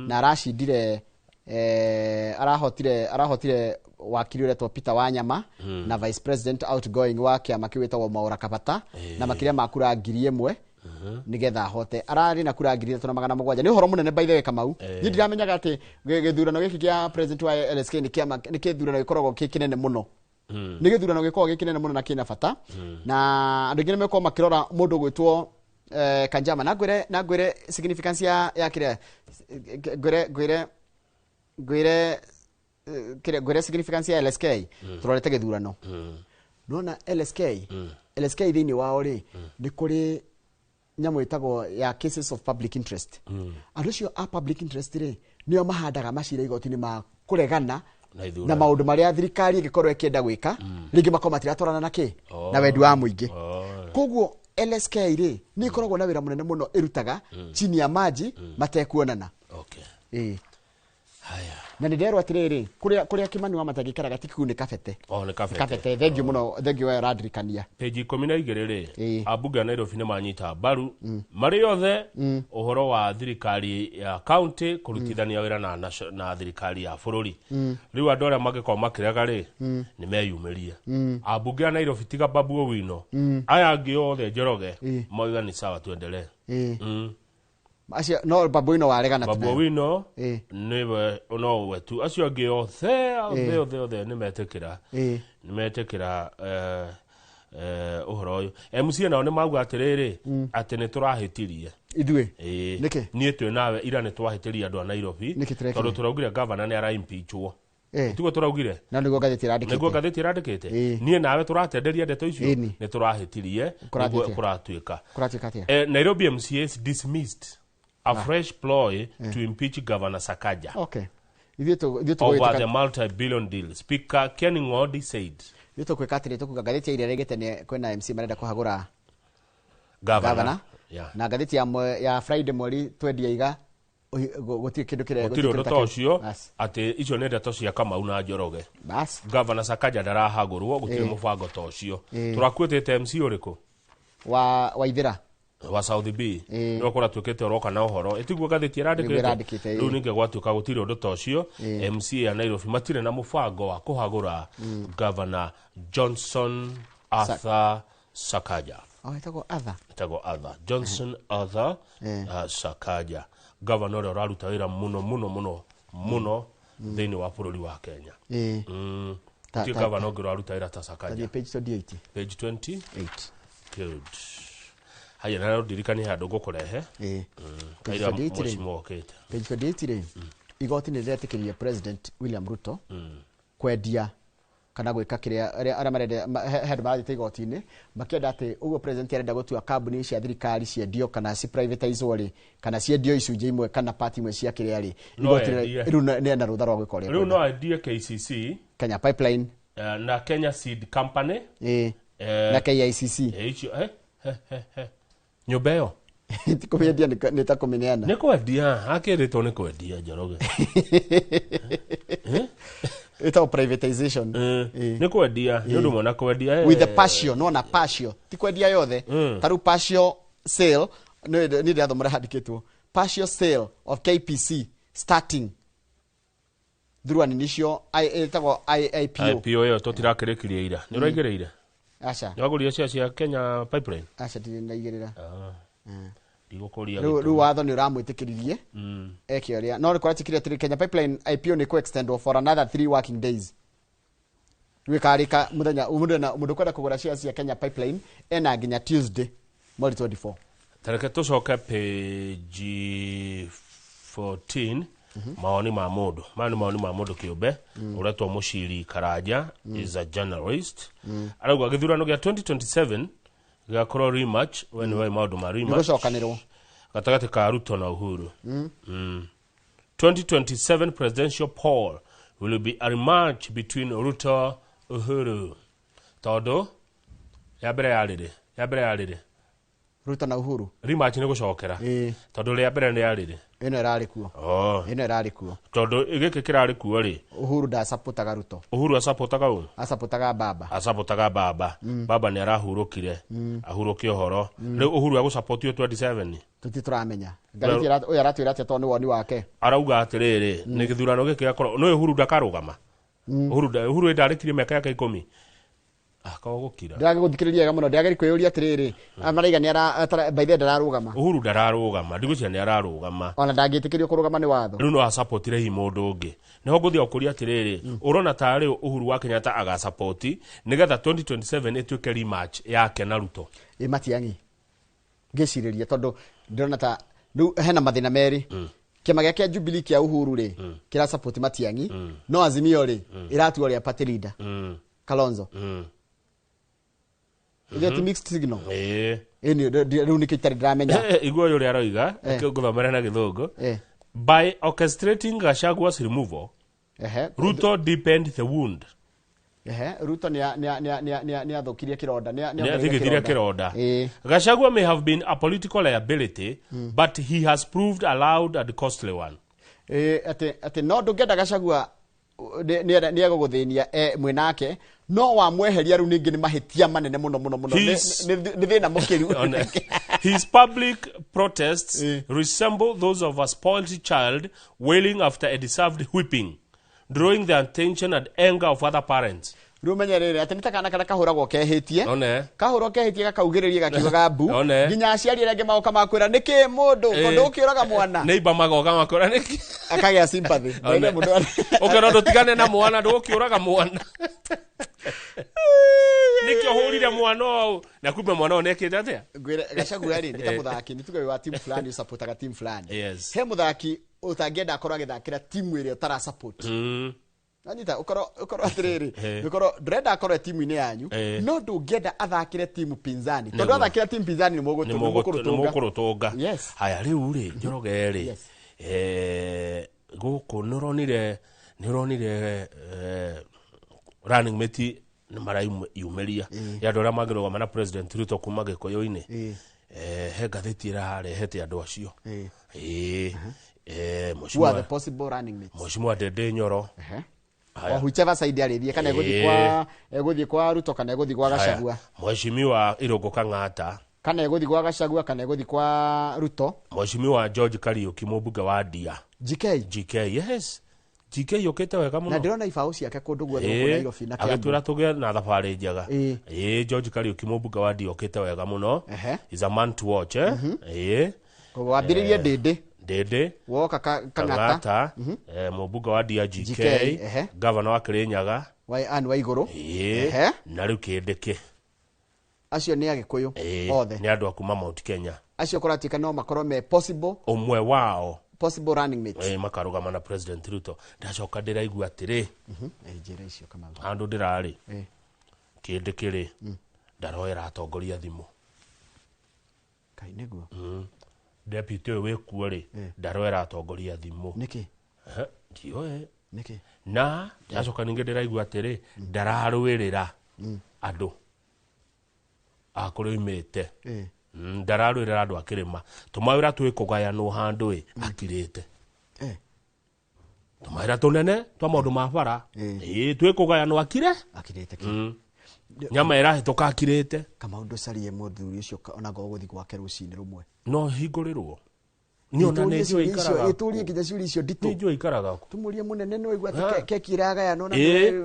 Na aracindire, arahotire wakiri ũretwo Peter Wanyama na vice president outgoing wa kĩama kĩu wĩtagwo Mwaura Kabata na makĩria ma kura 1000 nigetha ahote. Ararĩ na kura 3700. Nĩ ũhoro mũnene, by the way, Kamau. Niĩ ndiramenyaga atĩ gĩthurano gĩkĩ kĩa president wa LSK nĩ kĩama, nĩ gĩthurano gĩkoragwo kĩ kĩnene mũno. Nĩ gĩthurano gĩkoragwo gĩ kĩnene mũno na kĩna bata, na andũ aingĩ nĩ mekorwo makĩrora mũndũ ũgwĩtwo Kanjama. Na ngwĩre significance ya kĩrĩa ngwĩre kĩrĩa ngwĩre significance ya LSK. Tũrorete gĩthurano. Nona LSK, LSK thĩinĩ wao rĩ, nĩ kũrĩ nyamũ ĩtagwo ya cases of public interest. Andũ acio a public interest rĩ, nĩo mahandaga macira igoti-inĩ ma kũregana na ithurano na maũndũ marĩa thirikari ĩngĩkorwo ĩkĩenda gwĩka, rĩngĩ makorwo matiratwarana na kĩ na wendi wa mũingĩ. Koguo LSK rĩ, nĩ ĩkoragwo na wĩra mũnene mũno ĩrutaga chini ya maji matekuonana. Ĩĩ. Na nĩ nderwo atĩrĩrĩ, kũrĩa Kimani wa matangĩikaraga ti kuu, nĩ kabete. Oh, nĩ kabete. Kabete. Thengiũ mũno, thengiũ we ũrandirikania. Page 12 rĩ, ambunge a Nairobi nĩ manyita mbaru marĩ othe ũhoro wa thirikari ya county kũrutithania wĩra na thirikari ya bũrũri. Rĩu andũ arĩa mangĩkorwo makĩrega rĩ, nĩ meyumĩrie. Ambunge a Nairobi, tiga Babu Owino, aya angĩ othe, Njoroge, mauga ni sawa, tuendelee. Acio no Babu Owino waregana tu Babu nayo. Owino nĩwe no we tu, acio angĩ othe othe othe othe nĩ metĩkĩra, nĩ metĩkĩra ũhoro ũyũ. MCA nao nĩ mauga atĩrĩrĩ, atĩ nĩ tũrahĩtirie. Ithuĩ? Ĩĩ. Nĩkĩ? Niĩ twĩ nawe ira nĩ twahĩtĩria andũ a Nairobi. Nĩkĩ tũrekire? Tondũ tũraugire gavana nĩ araimpeachwo. Tiguo tũraugire? Na nĩguo ngathĩti ĩrandĩkĩte. Nĩguo ngathĩti ĩrandĩkĩte. Niĩ nawe tũratenderia ndeto icio. Ĩni. Nĩ tũrahĩtirie. Kũrathiĩ Nĩguo atĩa? kũratuĩka. Kũratuĩka atĩa? Nairobi MCAs dismissed a fresh ploy to impeach Governor Sakaja Okay, ithuĩ ithuĩ over the tũgũgĩtuĩka multi-billion deal. Speaker Ken Ng'ondi said. Ithuĩ tũkwĩka atĩrĩ, tũkuga ngathĩti ya ira ĩrĩgĩte nĩ kwĩna MC marenda kũhagũra Governor. Governor. Na ngathĩti ya Friday mweri twendia iga gũtirĩ kĩndũ kĩrĩa Gũtirĩ ũndũ kĩndũ ta ta kĩu. ũcio. Bas. Atĩ icio nĩ ndeto cia Kamau na Njoroge. Bas. Governor Sakaja ndarahagũrwo, gũtirĩ mũbango ta ũcio. Tũrakuĩtĩte MC ũrĩkũ? Wa Waithĩra. Wa South B. Nĩwe kũratuĩkĩte ũroka na ũhoro, ĩtiguo ngathĩti Nĩguo ĩrandĩkĩte? ĩrandĩkĩte, ĩĩ. Rĩu ningĩ gwatuĩka gũtirĩ ũndũ ta ũcio. MCA ya Nairobi matirĩ na mũbango wa kũhagũra Governor Johnson Arthur Sakaja. Oh, ĩtagwo Arthur. Etagwo Arthur Johnson Arthur Sakaja, governor ũrĩa ũraruta wĩra mũno mũno mũno mũno thĩinĩ wa bũrũri wa Kenya. Gũtirĩ governor ũngĩ ũraruta wĩra ta Sakaja. Tathiĩ page 28. Page 28. Good. Haya, na ndirikanie handũ ngũkũrehe. Page Kaira 28 rĩ. mheshimiwa okĩte. Page 28 rĩ, igoti nĩ rĩretĩkĩria President William Ruto kwendia kana gwĩka kĩrĩa arĩa marenda. He andũ marathiĩte igoti-inĩ makĩenda atĩ ũguo president arenda gũtua kambuni cia thirikari ciendio kana ci privatizwo rĩ, kana ciendio icunjĩ imwe kana part imwe cia kĩrĩa rĩ, No igoti endie. rĩu nĩ ena rũtha rwa gwĩka ũrĩa Rĩu ekwenda. no endie KCC, Kenya Pipeline, na Kenya Seed Company, na KICC. Icio he, he, he. Nyũmba ĩyo. Ti kũmĩendia, nĩ ta kũmĩneana. Nĩ kwendia akĩrĩtwo, nĩ kwendia, Njoroge. Ĩtagwo privatization. Nĩ kwendia, nĩ ũndũ ũmwe na kwendia. With the partial, nona partial, ti kwendia yothe. Ta rĩu partial sale nĩ ndĩrathoma ũrĩa handĩkĩtwo, partial sale of KPC starting through an initial ĩtagwo IPO. IPO ĩyo tũtirakĩrĩkirie ira, nĩ ũraigĩrĩire? Aca. Nĩ wagũrire cia Kenya Pipeline? Aca, ndirĩ ndaigĩrĩra. Ndigũkũria. Rĩu watho nĩ ũramwĩtĩkĩririe eke ũrĩa, no nĩ kũratĩkĩria atĩrĩ, Kenya Pipeline IPO nĩ kũ-extendwo for another 3 working days. Rĩu ĩkarĩka mũthenya mũndũ kwenda kũgũra shares cia Kenya Pipeline ena nginya Tuesday mweri 24. Tareke tũcoke page 14, maoni ma mũndũ. Maya nĩ maoni ma mũndũ kĩũmbe ũretwo Mũciri Karanja, is a journalist. Arauga gĩthurano gĩa 2027 gĩgakorwo rematch. We nĩ we maũndũ ma Nĩ rematch gũcokanĩrwo gatagatĩ ka Ruto na Uhuru. 2027 presidential poll will be a rematch between Ruto Uhuru, tondũ ya mbere yarĩrĩ, ya mbere yarĩrĩ. Ruto na Uhuru. Rematch nĩ gũcokera. Tondũ rĩa mbere nĩ yarĩrĩ. Ĩno ĩrarĩ kuo. Oh. Ĩno ĩrarĩ kuo. Tondũ gĩkĩ kĩrarĩ kuo rĩ. Uhuru ndacapotaga Ruto. Uhuru acapotaga ũ? Acapotaga baba. Acapotaga baba. Baba nĩ arahurũkire. Ahurũke ũhoro. Rĩu Uhuru egũcapotio 27. Tũtirĩ tũramenya. Ngathĩti ũyũ aratwĩra atĩa tondũ nĩ woni wake. Arauga atĩrĩrĩ, nĩ gĩthurano gĩkĩ gĩgakorwo nĩ Uhuru ndakarũgama. Uhuru ndarĩkirie mĩaka yake 10. Akawa gũkira. Ndĩragĩgũthikĩrĩria wega mũno, ndĩrageri kwĩyũria atĩrĩrĩ, maraiga nĩ ara by the way ndararũgama. Uhuru ndararũgama, ndigwĩciria nĩ ararũgama. Ona ndangĩtĩkĩrio kũrũgama nĩ watho. Rĩu no acapotire hihi mũndũ ũngĩ. Nĩho ngũthiĩ gũkũria atĩrĩrĩ, ũrona tarĩ Uhuru wa Kenyatta agacapoti nĩgetha 2027 ĩtuĩke rematch yake na Ruto. Ĩ Matiang'i. Ngĩcirĩria tondũ ndĩrona ta rĩu hena mathĩna merĩ. Kĩama gĩa kĩa Jubilee kĩa Uhuru rĩ, kĩra support Matiang'i, no Azimio rĩ, ĩratua ũrĩa party leader. Kalonzo. Is it mixed signal? Ĩĩ. Ĩni rĩu nĩkĩo itarĩ ndĩramenya. Igua ũyũ ũrĩa aroiga, ngũthomera na gĩthũngũ. By orchestrating Gachagua's removal, Ruto deepened the wound. Ruto nĩ athũkirie kĩronda. Nĩ athigithirie kĩronda. Gachagua may have been a political liability, but he has proved a loud and costly one. Atĩ no ndũngĩenda Gachagua nĩ egũgũthĩnia mwĩnake, no wamweheria rĩu ningĩ nĩ mahĩtia manene mũno mũno mũno. Nĩ thĩna mũkĩru. His public protests resemble those of a spoiled child wailing after a deserved whipping, drawing the attention and anger of other parents. Rĩu menye rĩrĩ atĩ nĩ ta kana karĩa kahũragwo kehĩtie, kahũrwo kehĩtie gakaugĩrĩria gakiugaga mbu, nginya aciari arĩa angĩ magoka makwĩra nĩkĩ mũndũ tondũ ũkĩũraga mwana neighbor magoka makwĩra nĩkĩ, akagĩa sympathy. Ũkĩona ndũtigane na mwana, ndũgũkĩũraga mwana nĩkĩ ũhũrire mwana ũũ na kumbe mwana ũyũ nĩekĩte atĩa? Ngwĩre Gachagua rĩ nĩ ta mũthaki, nĩ tuge wĩ wa team fulani ũsupportaga team fulani. Yes. He mũthaki ũtangĩenda akorwo agĩthakĩra timu ĩrĩa ũtara support. Nanyita ukorwo atĩrĩrĩ, ukorwo ndũrenda akorwo timu-inĩ yanyu, no ndũngĩenda athakĩre timu pinzani, tondũ athakĩra timu pinzani nĩ mũgũkũrũtũnga. Yes. Haya rĩu rĩ Njoroge rĩ, gũkũ nĩ ũronire running mate nĩ marayumĩria ya andũ arĩa mangĩrũgama na President Ruto kuma Gĩkũyũ-inĩ. He ngathĩti ĩrarehete andũ acio. Who are the possible running mates? Mheshimiwa Ndindi Nyoro. O whichever side arĩthiĩ, kana egũthiĩ kwa Ruto kana egũthiĩ kwa Gachagua. Mheshimiwa Irũngũ Kang'ata. Kana egũthiĩ kwa Gachagua kana egũthiĩ kwa Ruto. Mheshimiwa George Kariuki mũmbunge wa Ndia. GK. GK, yes. GK yũkĩte wega mũno. Na ndĩrona ibaũ ciake kũndũ guothe gũkũ Nairobi na Kiambu. Agĩtwĩra tũgĩe na thabarĩ njega. George Kariuki mũmbunge wa Ndia ũkĩte wega mũno. Is a man to watch, eh? Koguo wambĩrĩrie Ndindi. Ndindi. Woka Kang'ata. Mũmbunge wa Ndia GK, gavana wa Kirinyaga. Anne Waigũrũ. Na rĩu Kindiki. Acio nĩ Agĩkũyũ othe. Nĩ andũ a kuma Mount Kenya. Acio kũratuĩka no makorwo me possible. Ũmwe wao. Possible running mates. Makarũgama na President Ruto. Ndacoka ndĩraigua atĩrĩ. Njĩra icio Kamau. Handũ ndĩrarĩ. Kindiki rĩ, ndaroera atongoria thimũ. Kai nĩguo. Deputy ũyũ wĩkuo rĩ, ndaroera atongoria thimũ. Nĩkĩ? Ndiũĩ. Nĩkĩ? Na ndacoka ningĩ ndĩraigua atĩrĩ, ndararũĩrĩra andũ a kũrĩa oimĩte. Ndararũĩrĩra andũ a kĩrĩma. Tũmawĩra twĩkũgayanwo handũ ĩ, akirĩte. Tũmawĩra tũnene twa maũndũ ma bara. Twĩkũgayanwo akire. Akirĩte kĩ? Nyama ĩrahĩtũka akirĩte. Kamau ndũcarie mũthuri ũcio ona ngorwo gũthiĩ gwake rũcinĩ rũmwe. No hingũrĩrwo. Niĩ ona nĩ njũĩ ikaraga. Ĩtũrie nginya ciũria icio nditũ. Nĩ njũĩ ikaraga kũ. Tũmũrie mũnene nĩ waigua atĩ keki ĩragayanwo na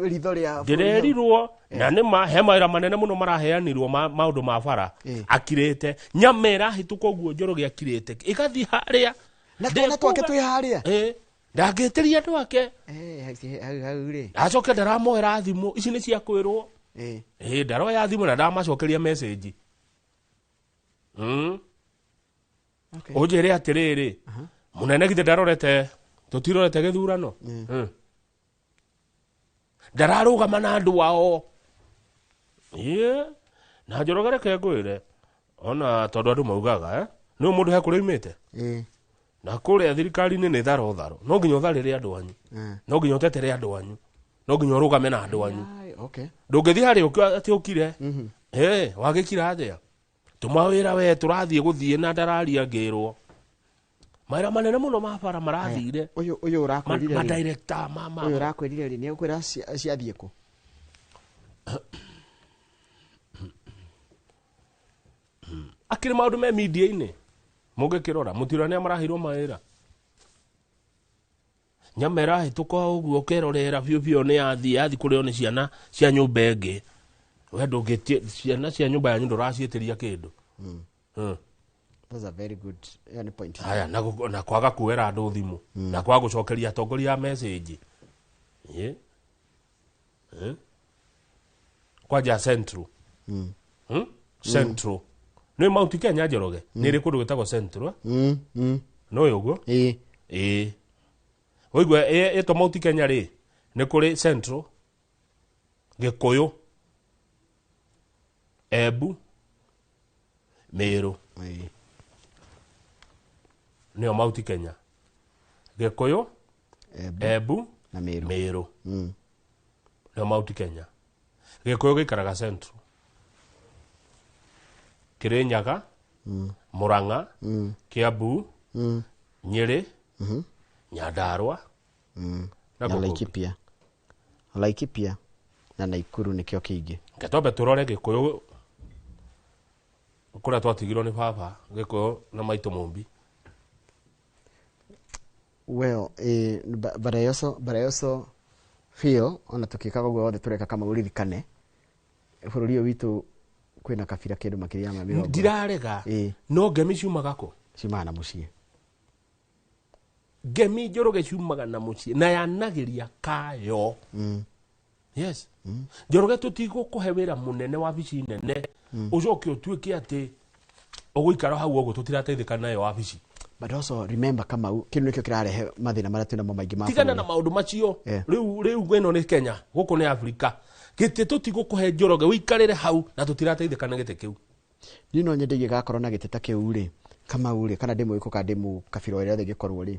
ritho rĩa ndĩrerirwo na nĩ ma he mawĩra manene mũno maraheanirwo maũndũ ma bara akirĩte. Nyama ĩrahĩtũka ũguo Njoroge akirĩte ĩgathiĩ harĩa. Na twana twake twĩ harĩa. Ndangĩtĩria andũ ake. Hau rĩ. Acoke ndaramoera thimũ ici nĩ cia kwĩrwo. Ndaroya thimũ na ndamacokeria message. Ũnjĩre atĩrĩrĩ, mũnene githĩ ndarorete, tũtirorete gĩthurano. Ndararũgama na andũ ao. Na Njoroge reke ngwĩre, ona tondũ andũ maugaga, nĩ mũndũ he kũrĩa oimĩte. Na kũrĩa thirikari-inĩ nĩ tharo tharo. No nginya ũtharĩre andũ anyu. No nginya ũtetere andũ anyu. No nginya ũrũgame na andũ anyu. Ndũngĩthiĩ harĩa atĩ ũkire. Wagĩkira atĩa? Tũmawĩra we tũrathiĩ gũthiĩ na ndararia ngĩrwo mawĩra manene mũno ma bara marathire. Ũyũ ũyũ ũrakwĩrire rĩ? Madirector ma ma Ũyũ ũrakwĩrire rĩ, nĩ egũkwĩra ciathiĩ kũ? Akĩrĩ maũndũ me media-inĩ mũngĩkĩrora mũtiũra nĩa maraheirwo mawĩra. Nyama ĩrahĩtũka ũguo ũkerorera biũ biũ nĩ yathiĩ yathiĩ kũrĩo nĩ ciana cia nyũmba ĩngĩ. We ndũngĩtie ciana cia nyũmba yanyu ndũraciĩtĩria kĩndũ. That's a very good, ĩyo nĩ point. Haya na, na kwaga kuoera andũ thimũ na kwaga gũcokeria atongoria a message. Ĩ? Ĩ? Kwanja Central. Central. Nĩ Mount Kenya Njoroge. Nĩ ĩrĩ kũndũ gwĩtagwo Central. No ũguo? Ĩ. Ĩ. Ũigua ĩtwo Mount Kenya rĩ, nĩ kũrĩ Central, Gĩkũyũ, Embu, Meru. Nĩyo Mount Kenya. Gĩkũyũ, Embu, na Meru. Meru. Nĩyo Mount Kenya. Gĩkũyũ gĩikaraga Central. Kĩrĩnyaga, Murang'a, Kiambu, Nyĩrĩ, Nyandarua, na Na kũ kũngĩ. Laikipia. Laikipia na Naikuru nĩkĩo kĩingĩ. Reke twambe tũrore Gĩkũyũ kũrĩa twatigirwo nĩ baba Gĩkũyũ na maitũ Mũmbi. Well, but I also feel ona tukĩkaga ũguo wothe tũreka kama ũririkane bũrũri ũyũ witũ kwĩna kabira kĩndũ makĩria ma 40. Ndirarega no ngemi ciumaga kũ? Ciumaga na mũciĩ. Ngemi Njoroge ciumaga na mũciĩ na yanagĩria kayo. Yes. Njoroge tũtigũkũhe wĩra mũnene wabici nene ũcoke ũtuĩke atĩ ũgũikara hau ũguo tũtirateithĩka nayo wabici. But also remember Kamau, kĩndũ nĩkĩo kĩrarehe mathĩna marĩa twĩnamo maingĩ ma Tigana na bũrũri. maũndũ macio. Rĩu rĩu ĩno nĩ Kenya, gũkũ nĩ Afrika. Gĩtĩ tũtigũkũhe Njoroge ũikarĩre hau na tũtirateithĩka na gĩtĩ kĩu. Niĩ no nyende ingĩgakorwo na gĩtĩ ta kĩu rĩ, Kamau rĩ, kana ndĩ mũgĩkũyũ kana ndĩ mũkabira ũrĩa yothe ĩngĩkorwo rĩ,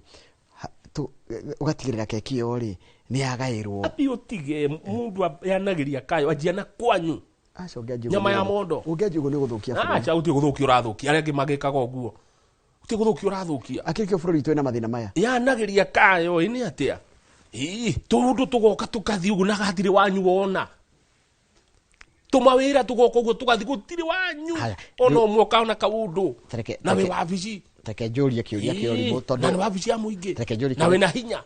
ũgatigĩrĩra keki ĩyo rĩ nĩ yagaĩrwo. Ambi ũtige mũndũ yanagĩria kayo anjia na kwanyu. Aca ũngĩanjia ũguo Nyama ya nĩ mondo. Ũngĩanjia ũguo nĩ gũthũkia bũrũri. Aca ũtige gũthũkia ũrathũkia arĩa angĩ magĩkaga ũguo. Ũtige gũthũkia ũrathũkia. Akĩrĩ kĩo bũrũri witũ wĩna mathĩna maya. Yanagĩria kayo ĩ nĩ atĩa? Ĩ tũndũ tũgoka tũkathiĩ ũguo na hatirĩ wanyu wona. Tũmawĩra tũgoka ũguo tũgathiĩ gũtirĩ wanyu. Ona ũmwe ũkaona kaũndũ. Na wĩ wabici. Reke njũrie kĩũria kĩa ũrimũ tondũ Na nĩ wabici ya mũingĩ. Reke njũrie Na kĩũria- wĩna hinya.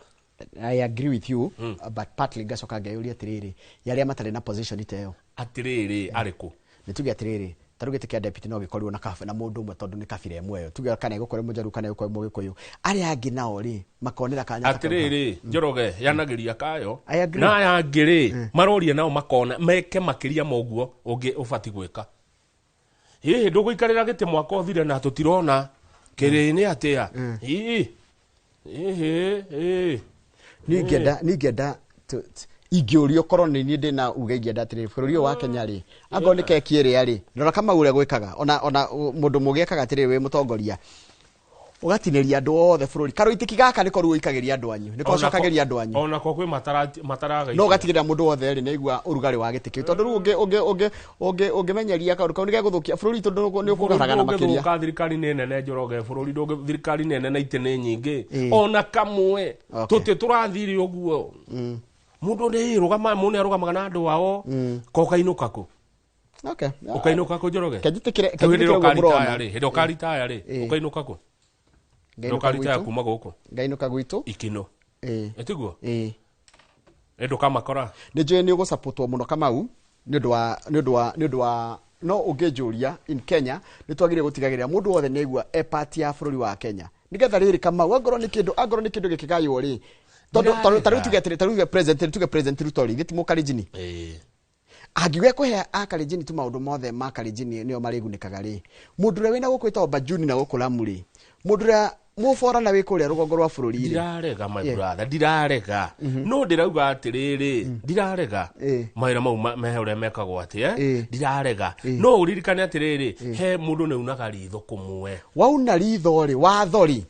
I agree with you, but partly ngacoka ngeyũria atĩrĩrĩ, ya arĩa matarĩ na position ta ĩyo. Atĩrĩrĩ, arĩ kũ? Nĩ tuge atĩrĩrĩ, ta rĩu gĩtĩ kĩa deputy no gĩkorirwo na kabe na mũndũ ũmwe tondũ nĩ kabira ĩmwe ĩyo. Tuge kana ĩgũkorwo mũjaruo kana ĩgũkorwo mũgĩkũyũ. Arĩa angĩ nao rĩ, makonera kanya ta kau. Atĩrĩrĩ, Njoroge yanagĩria kayo. I agree. Na aya angĩ rĩ, maroria nao makona meke makĩria ma ũguo ũngĩ ũbatiĩ gwĩka. Hihi ndũgũikarĩra gĩtĩ mwaka ũthire na tũtirona kĩrĩ nĩ atĩa? Ii. Ĩhĩ, ĩ. Niĩ ingĩenda ingĩũrio korwo nĩ niĩ ndĩna uge ingĩenda atĩrĩrĩ, bũrũri ũyũ wa Kenya rĩ, angorwo nĩ keki ĩrĩa rĩ, rora Kamau ũrĩa gwĩkaga, ona mũndũ mũgĩ ekaga atĩrĩrĩ wĩ mũtongoria, ũgatinĩria andũ othe bũrũri. Karũitĩki gaka nĩko rĩu ũikagĩria andũ anyu, nĩko ũcokagĩria andũ anyu. Ona ko kwĩ mataragaithia. No ũgatigĩrĩra mũndũ wothe rĩ nĩaigua ũrugarĩ wa gĩtĩ kĩu, tondũ rĩu ũngĩmenyeria kaũndũ kau nĩgegũthũkia bũrũri witũ nĩ ũkũgaragana makĩria. Ndũngĩthũka, thirikari nĩ nene Njoroge, bũrũri ndũngĩ, thirikari nĩ nene na itĩ nĩ nyingĩ. Ona kamwe tũtĩ tũrathire ũguo. Mũndũ nĩ rũgama, mũndũ nĩ arũgamaga na andũ ao. Ko ũkainũka kũ? Okay. Ũkainũka kũ Njoroge? Kenjĩtĩkĩre Rĩu hĩndĩ ĩrĩa ũguo mũrona. ũkaritaya rĩ, hĩndĩ ũkaritaya rĩ, ũkainũka kũ? Ngainũka Ũkaritaya gwitũ. kuma gũkũ? Ngainũka gwitũ. Ikino. Ĩtiguo? Ĩ. Ĩ ndũkamakora. Nĩ njũĩ nĩ ũgũcapotwo mũno Kamau nĩ ũndũ wa nĩ ũndũ wa nĩ ũndũ wa no ũngĩnjũria in Kenya nĩ twagĩrĩire gũtigagĩrĩra mũndũ wothe nĩ aigua e part ya bũrũri wa Kenya nĩgetha rĩrĩ Kamau angorwo nĩ kĩndũ angorwo nĩ kĩndũ gĩkĩgaywo rĩ tondũ tondũ ta rĩu tuge atĩrĩ ta rĩu tuge president tuge president Ruto rĩ gĩti mũkarinjini angiuga kũhe akarinjini tu maũndũ mothe ma karinjini nĩo marĩgunĩkaga rĩ mũndũ ũrĩa wĩna gũkũ wĩtagwo Bajuni na gũkũ Lamu rĩ mũndũ ũrĩa mũbora na wĩ kũrĩa rũgongo rwa bũrũri rĩ Ndirarega my brother, ndirarega. No ndĩrauga atĩrĩrĩ, ndirarega. Mawĩra mau mehe ũrĩa mekagwo atĩ, eh? Ndirarega. No ũririkane atĩrĩrĩ, he mũndũ nĩ unaga ritho kũmwe. Wauna ritho rĩ, watho rĩ.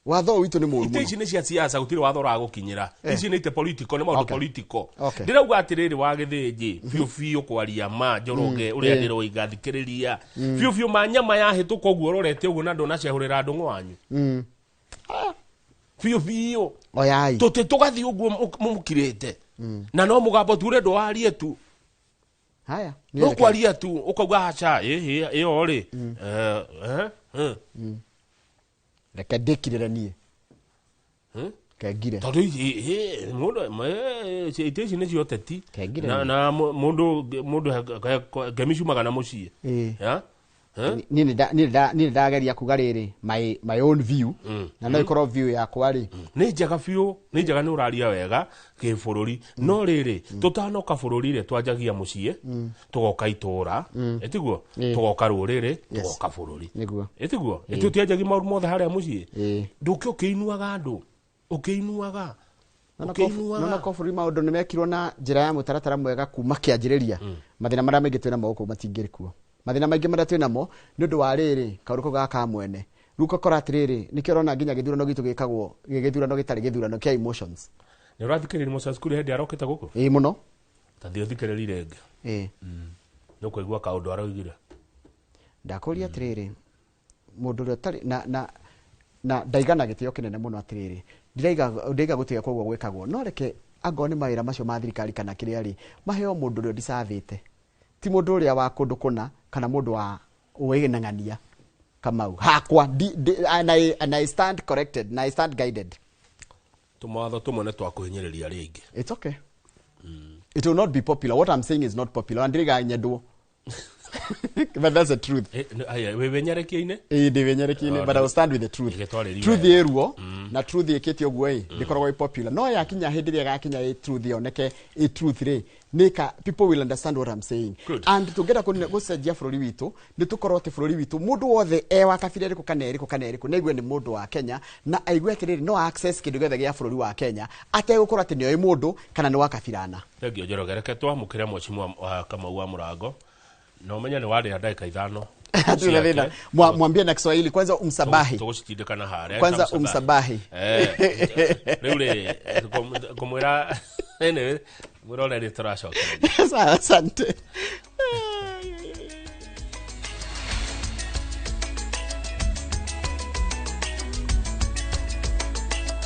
Watho ũyũ witũ nĩ mũru Ite mũno. ici nĩ cia siasa, gũtirĩ watho ũragũkinyĩra. Ici nĩ ite political, nĩ maũndũ political. Ndĩrauga atĩrĩrĩ, wa gĩthĩnjĩ biũ biũ, kwaria ma Njoroge, ũrĩa ndĩroiga, thikĩrĩria biũ biũ, ma nyama yahĩtũka ũguo ũrorete ũguo na ndũnacehũrĩra ndũng'ũ wanyu biũ biũ. Oyai. Tũtĩ tũgathiĩ ũguo mũkirĩte na no mũgambo tu ũrendwo warie tu. Haya. No kwaria tu ũkauga aca ĩhĩ ĩyo rĩ, eh, eh, eh. Reke ndĩkirĩre niĩ. Kengire. Tondũ mũndũ ite ici nĩ cia ũteti. Kengire na nĩ. Na mũndũ ngemi ciumaga na mũciĩ. Ya? Eh? Niĩ nĩ ndageria kuga rĩrĩ, my own view, na no ĩkorwo view yakwa rĩ. Nĩ njega biũ, nĩ njega, nĩ ũraria wega kĩbũrũri, no rĩrĩ, tũtanoka bũrũri rĩ, twanjagia mũciĩ, tũgoka itũra, ĩtiguo? Tũgoka rũrĩrĩ, tũgoka bũrũri. Nĩguo. Ĩtiguo? Ĩtũ tianjagia maũndũ mothe harĩa mũciĩ. Ndũke ũkĩinuaga andũ, ũkĩinuaga, ũkĩinuaga. Nona ko bũrũri maũndũ nĩ mekirwo na njĩra ya mũtaratara mwega kuma kĩanjĩrĩria, mathĩna marĩa maingĩ twĩna mo gũkũ matingĩrĩ kuo. Mathĩna maingĩ marĩa twĩ namo nĩ ũndũ wa rĩrĩ, kaũndũ kau gaka mwene rĩu ũgakora atĩrĩrĩ, nĩkĩo ũrona nginya gĩthurano gitũ gĩkagwo gĩ gĩthurano gĩtarĩ gĩthurano kĩa emotions. Nĩ ũrathikĩrĩria Musa Cukuru hĩndĩ arokĩte gũkũ? Ĩĩ, mũno. Tathiĩ ũthikĩrĩrie rĩngĩ. Nĩ ũkũigua kaũndũ aroigire. Ndakũria atĩrĩrĩ, mũndũ ũrĩa ũtarĩ na ndaigana gĩtĩo kĩnene mũno atĩrĩrĩ, ndiraiga ndaiga gũtĩĩa koguo gwĩkagwo, no reke angorwo nĩ mawĩra macio ma thirikari kana kĩrĩa rĩ, maheo mũndũ ũrĩa ũdicavĩte, ti mũndũ ũrĩa wa kũndũ kũna kana mũndũ wa wĩnang'ania. Kamau hakwa and I stand corrected na I stand guided. Tũmawatho tũmwe nĩ twakũhinyĩrĩria arĩa aingĩ. It's okay, it will not be popular. What I'm saying is not popular and ndiriga nyendwo, but that's the truth. Aya, wĩ wĩnyerekia-inĩ? Ĩĩ, ndĩ wĩnyerekia-inĩ, but I will stand with the truth. Ĩgĩtwarĩria Truth wega. ĩruo na truth ĩkĩte ũguo ĩ ndĩkoragwo ĩ popular, no yakinya hĩndĩ ĩrĩa ĩgakinya ĩ truth yoneke ĩ truth rĩ, nĩka people will understand what I'm saying. Good. And tũngĩenda gũcenjia bũrũri witũ, nĩ tũkorwo atĩ bũrũri witũ mũndũ wothe e wa kabira ĩrĩkũ kana ĩrĩkũ kana ĩrĩkũ nĩ aigue nĩ mũndũ wa Kenya, na aigue atĩrĩrĩ, no access kĩndũ gĩothe gĩa bũrũri wa Kenya ategũkorwo atĩ nĩoĩ mũndũ kana nĩ wa kabirana. Thengiũ Njoroge, reke twamũkĩre mheshimiwa wa Kamau wa Mũrango, na ũmenye nĩ warĩra ndagĩka 5 Hatuna thĩna. ciake. Mwambie na Kiswahili kwanza, umsabahi. Tũgũcitindĩkana harĩa. Kwanza Eta umsabahi. Rĩu rĩ, kũmwĩra anyway, mwĩroreri tũracokereria. Sawa, asante.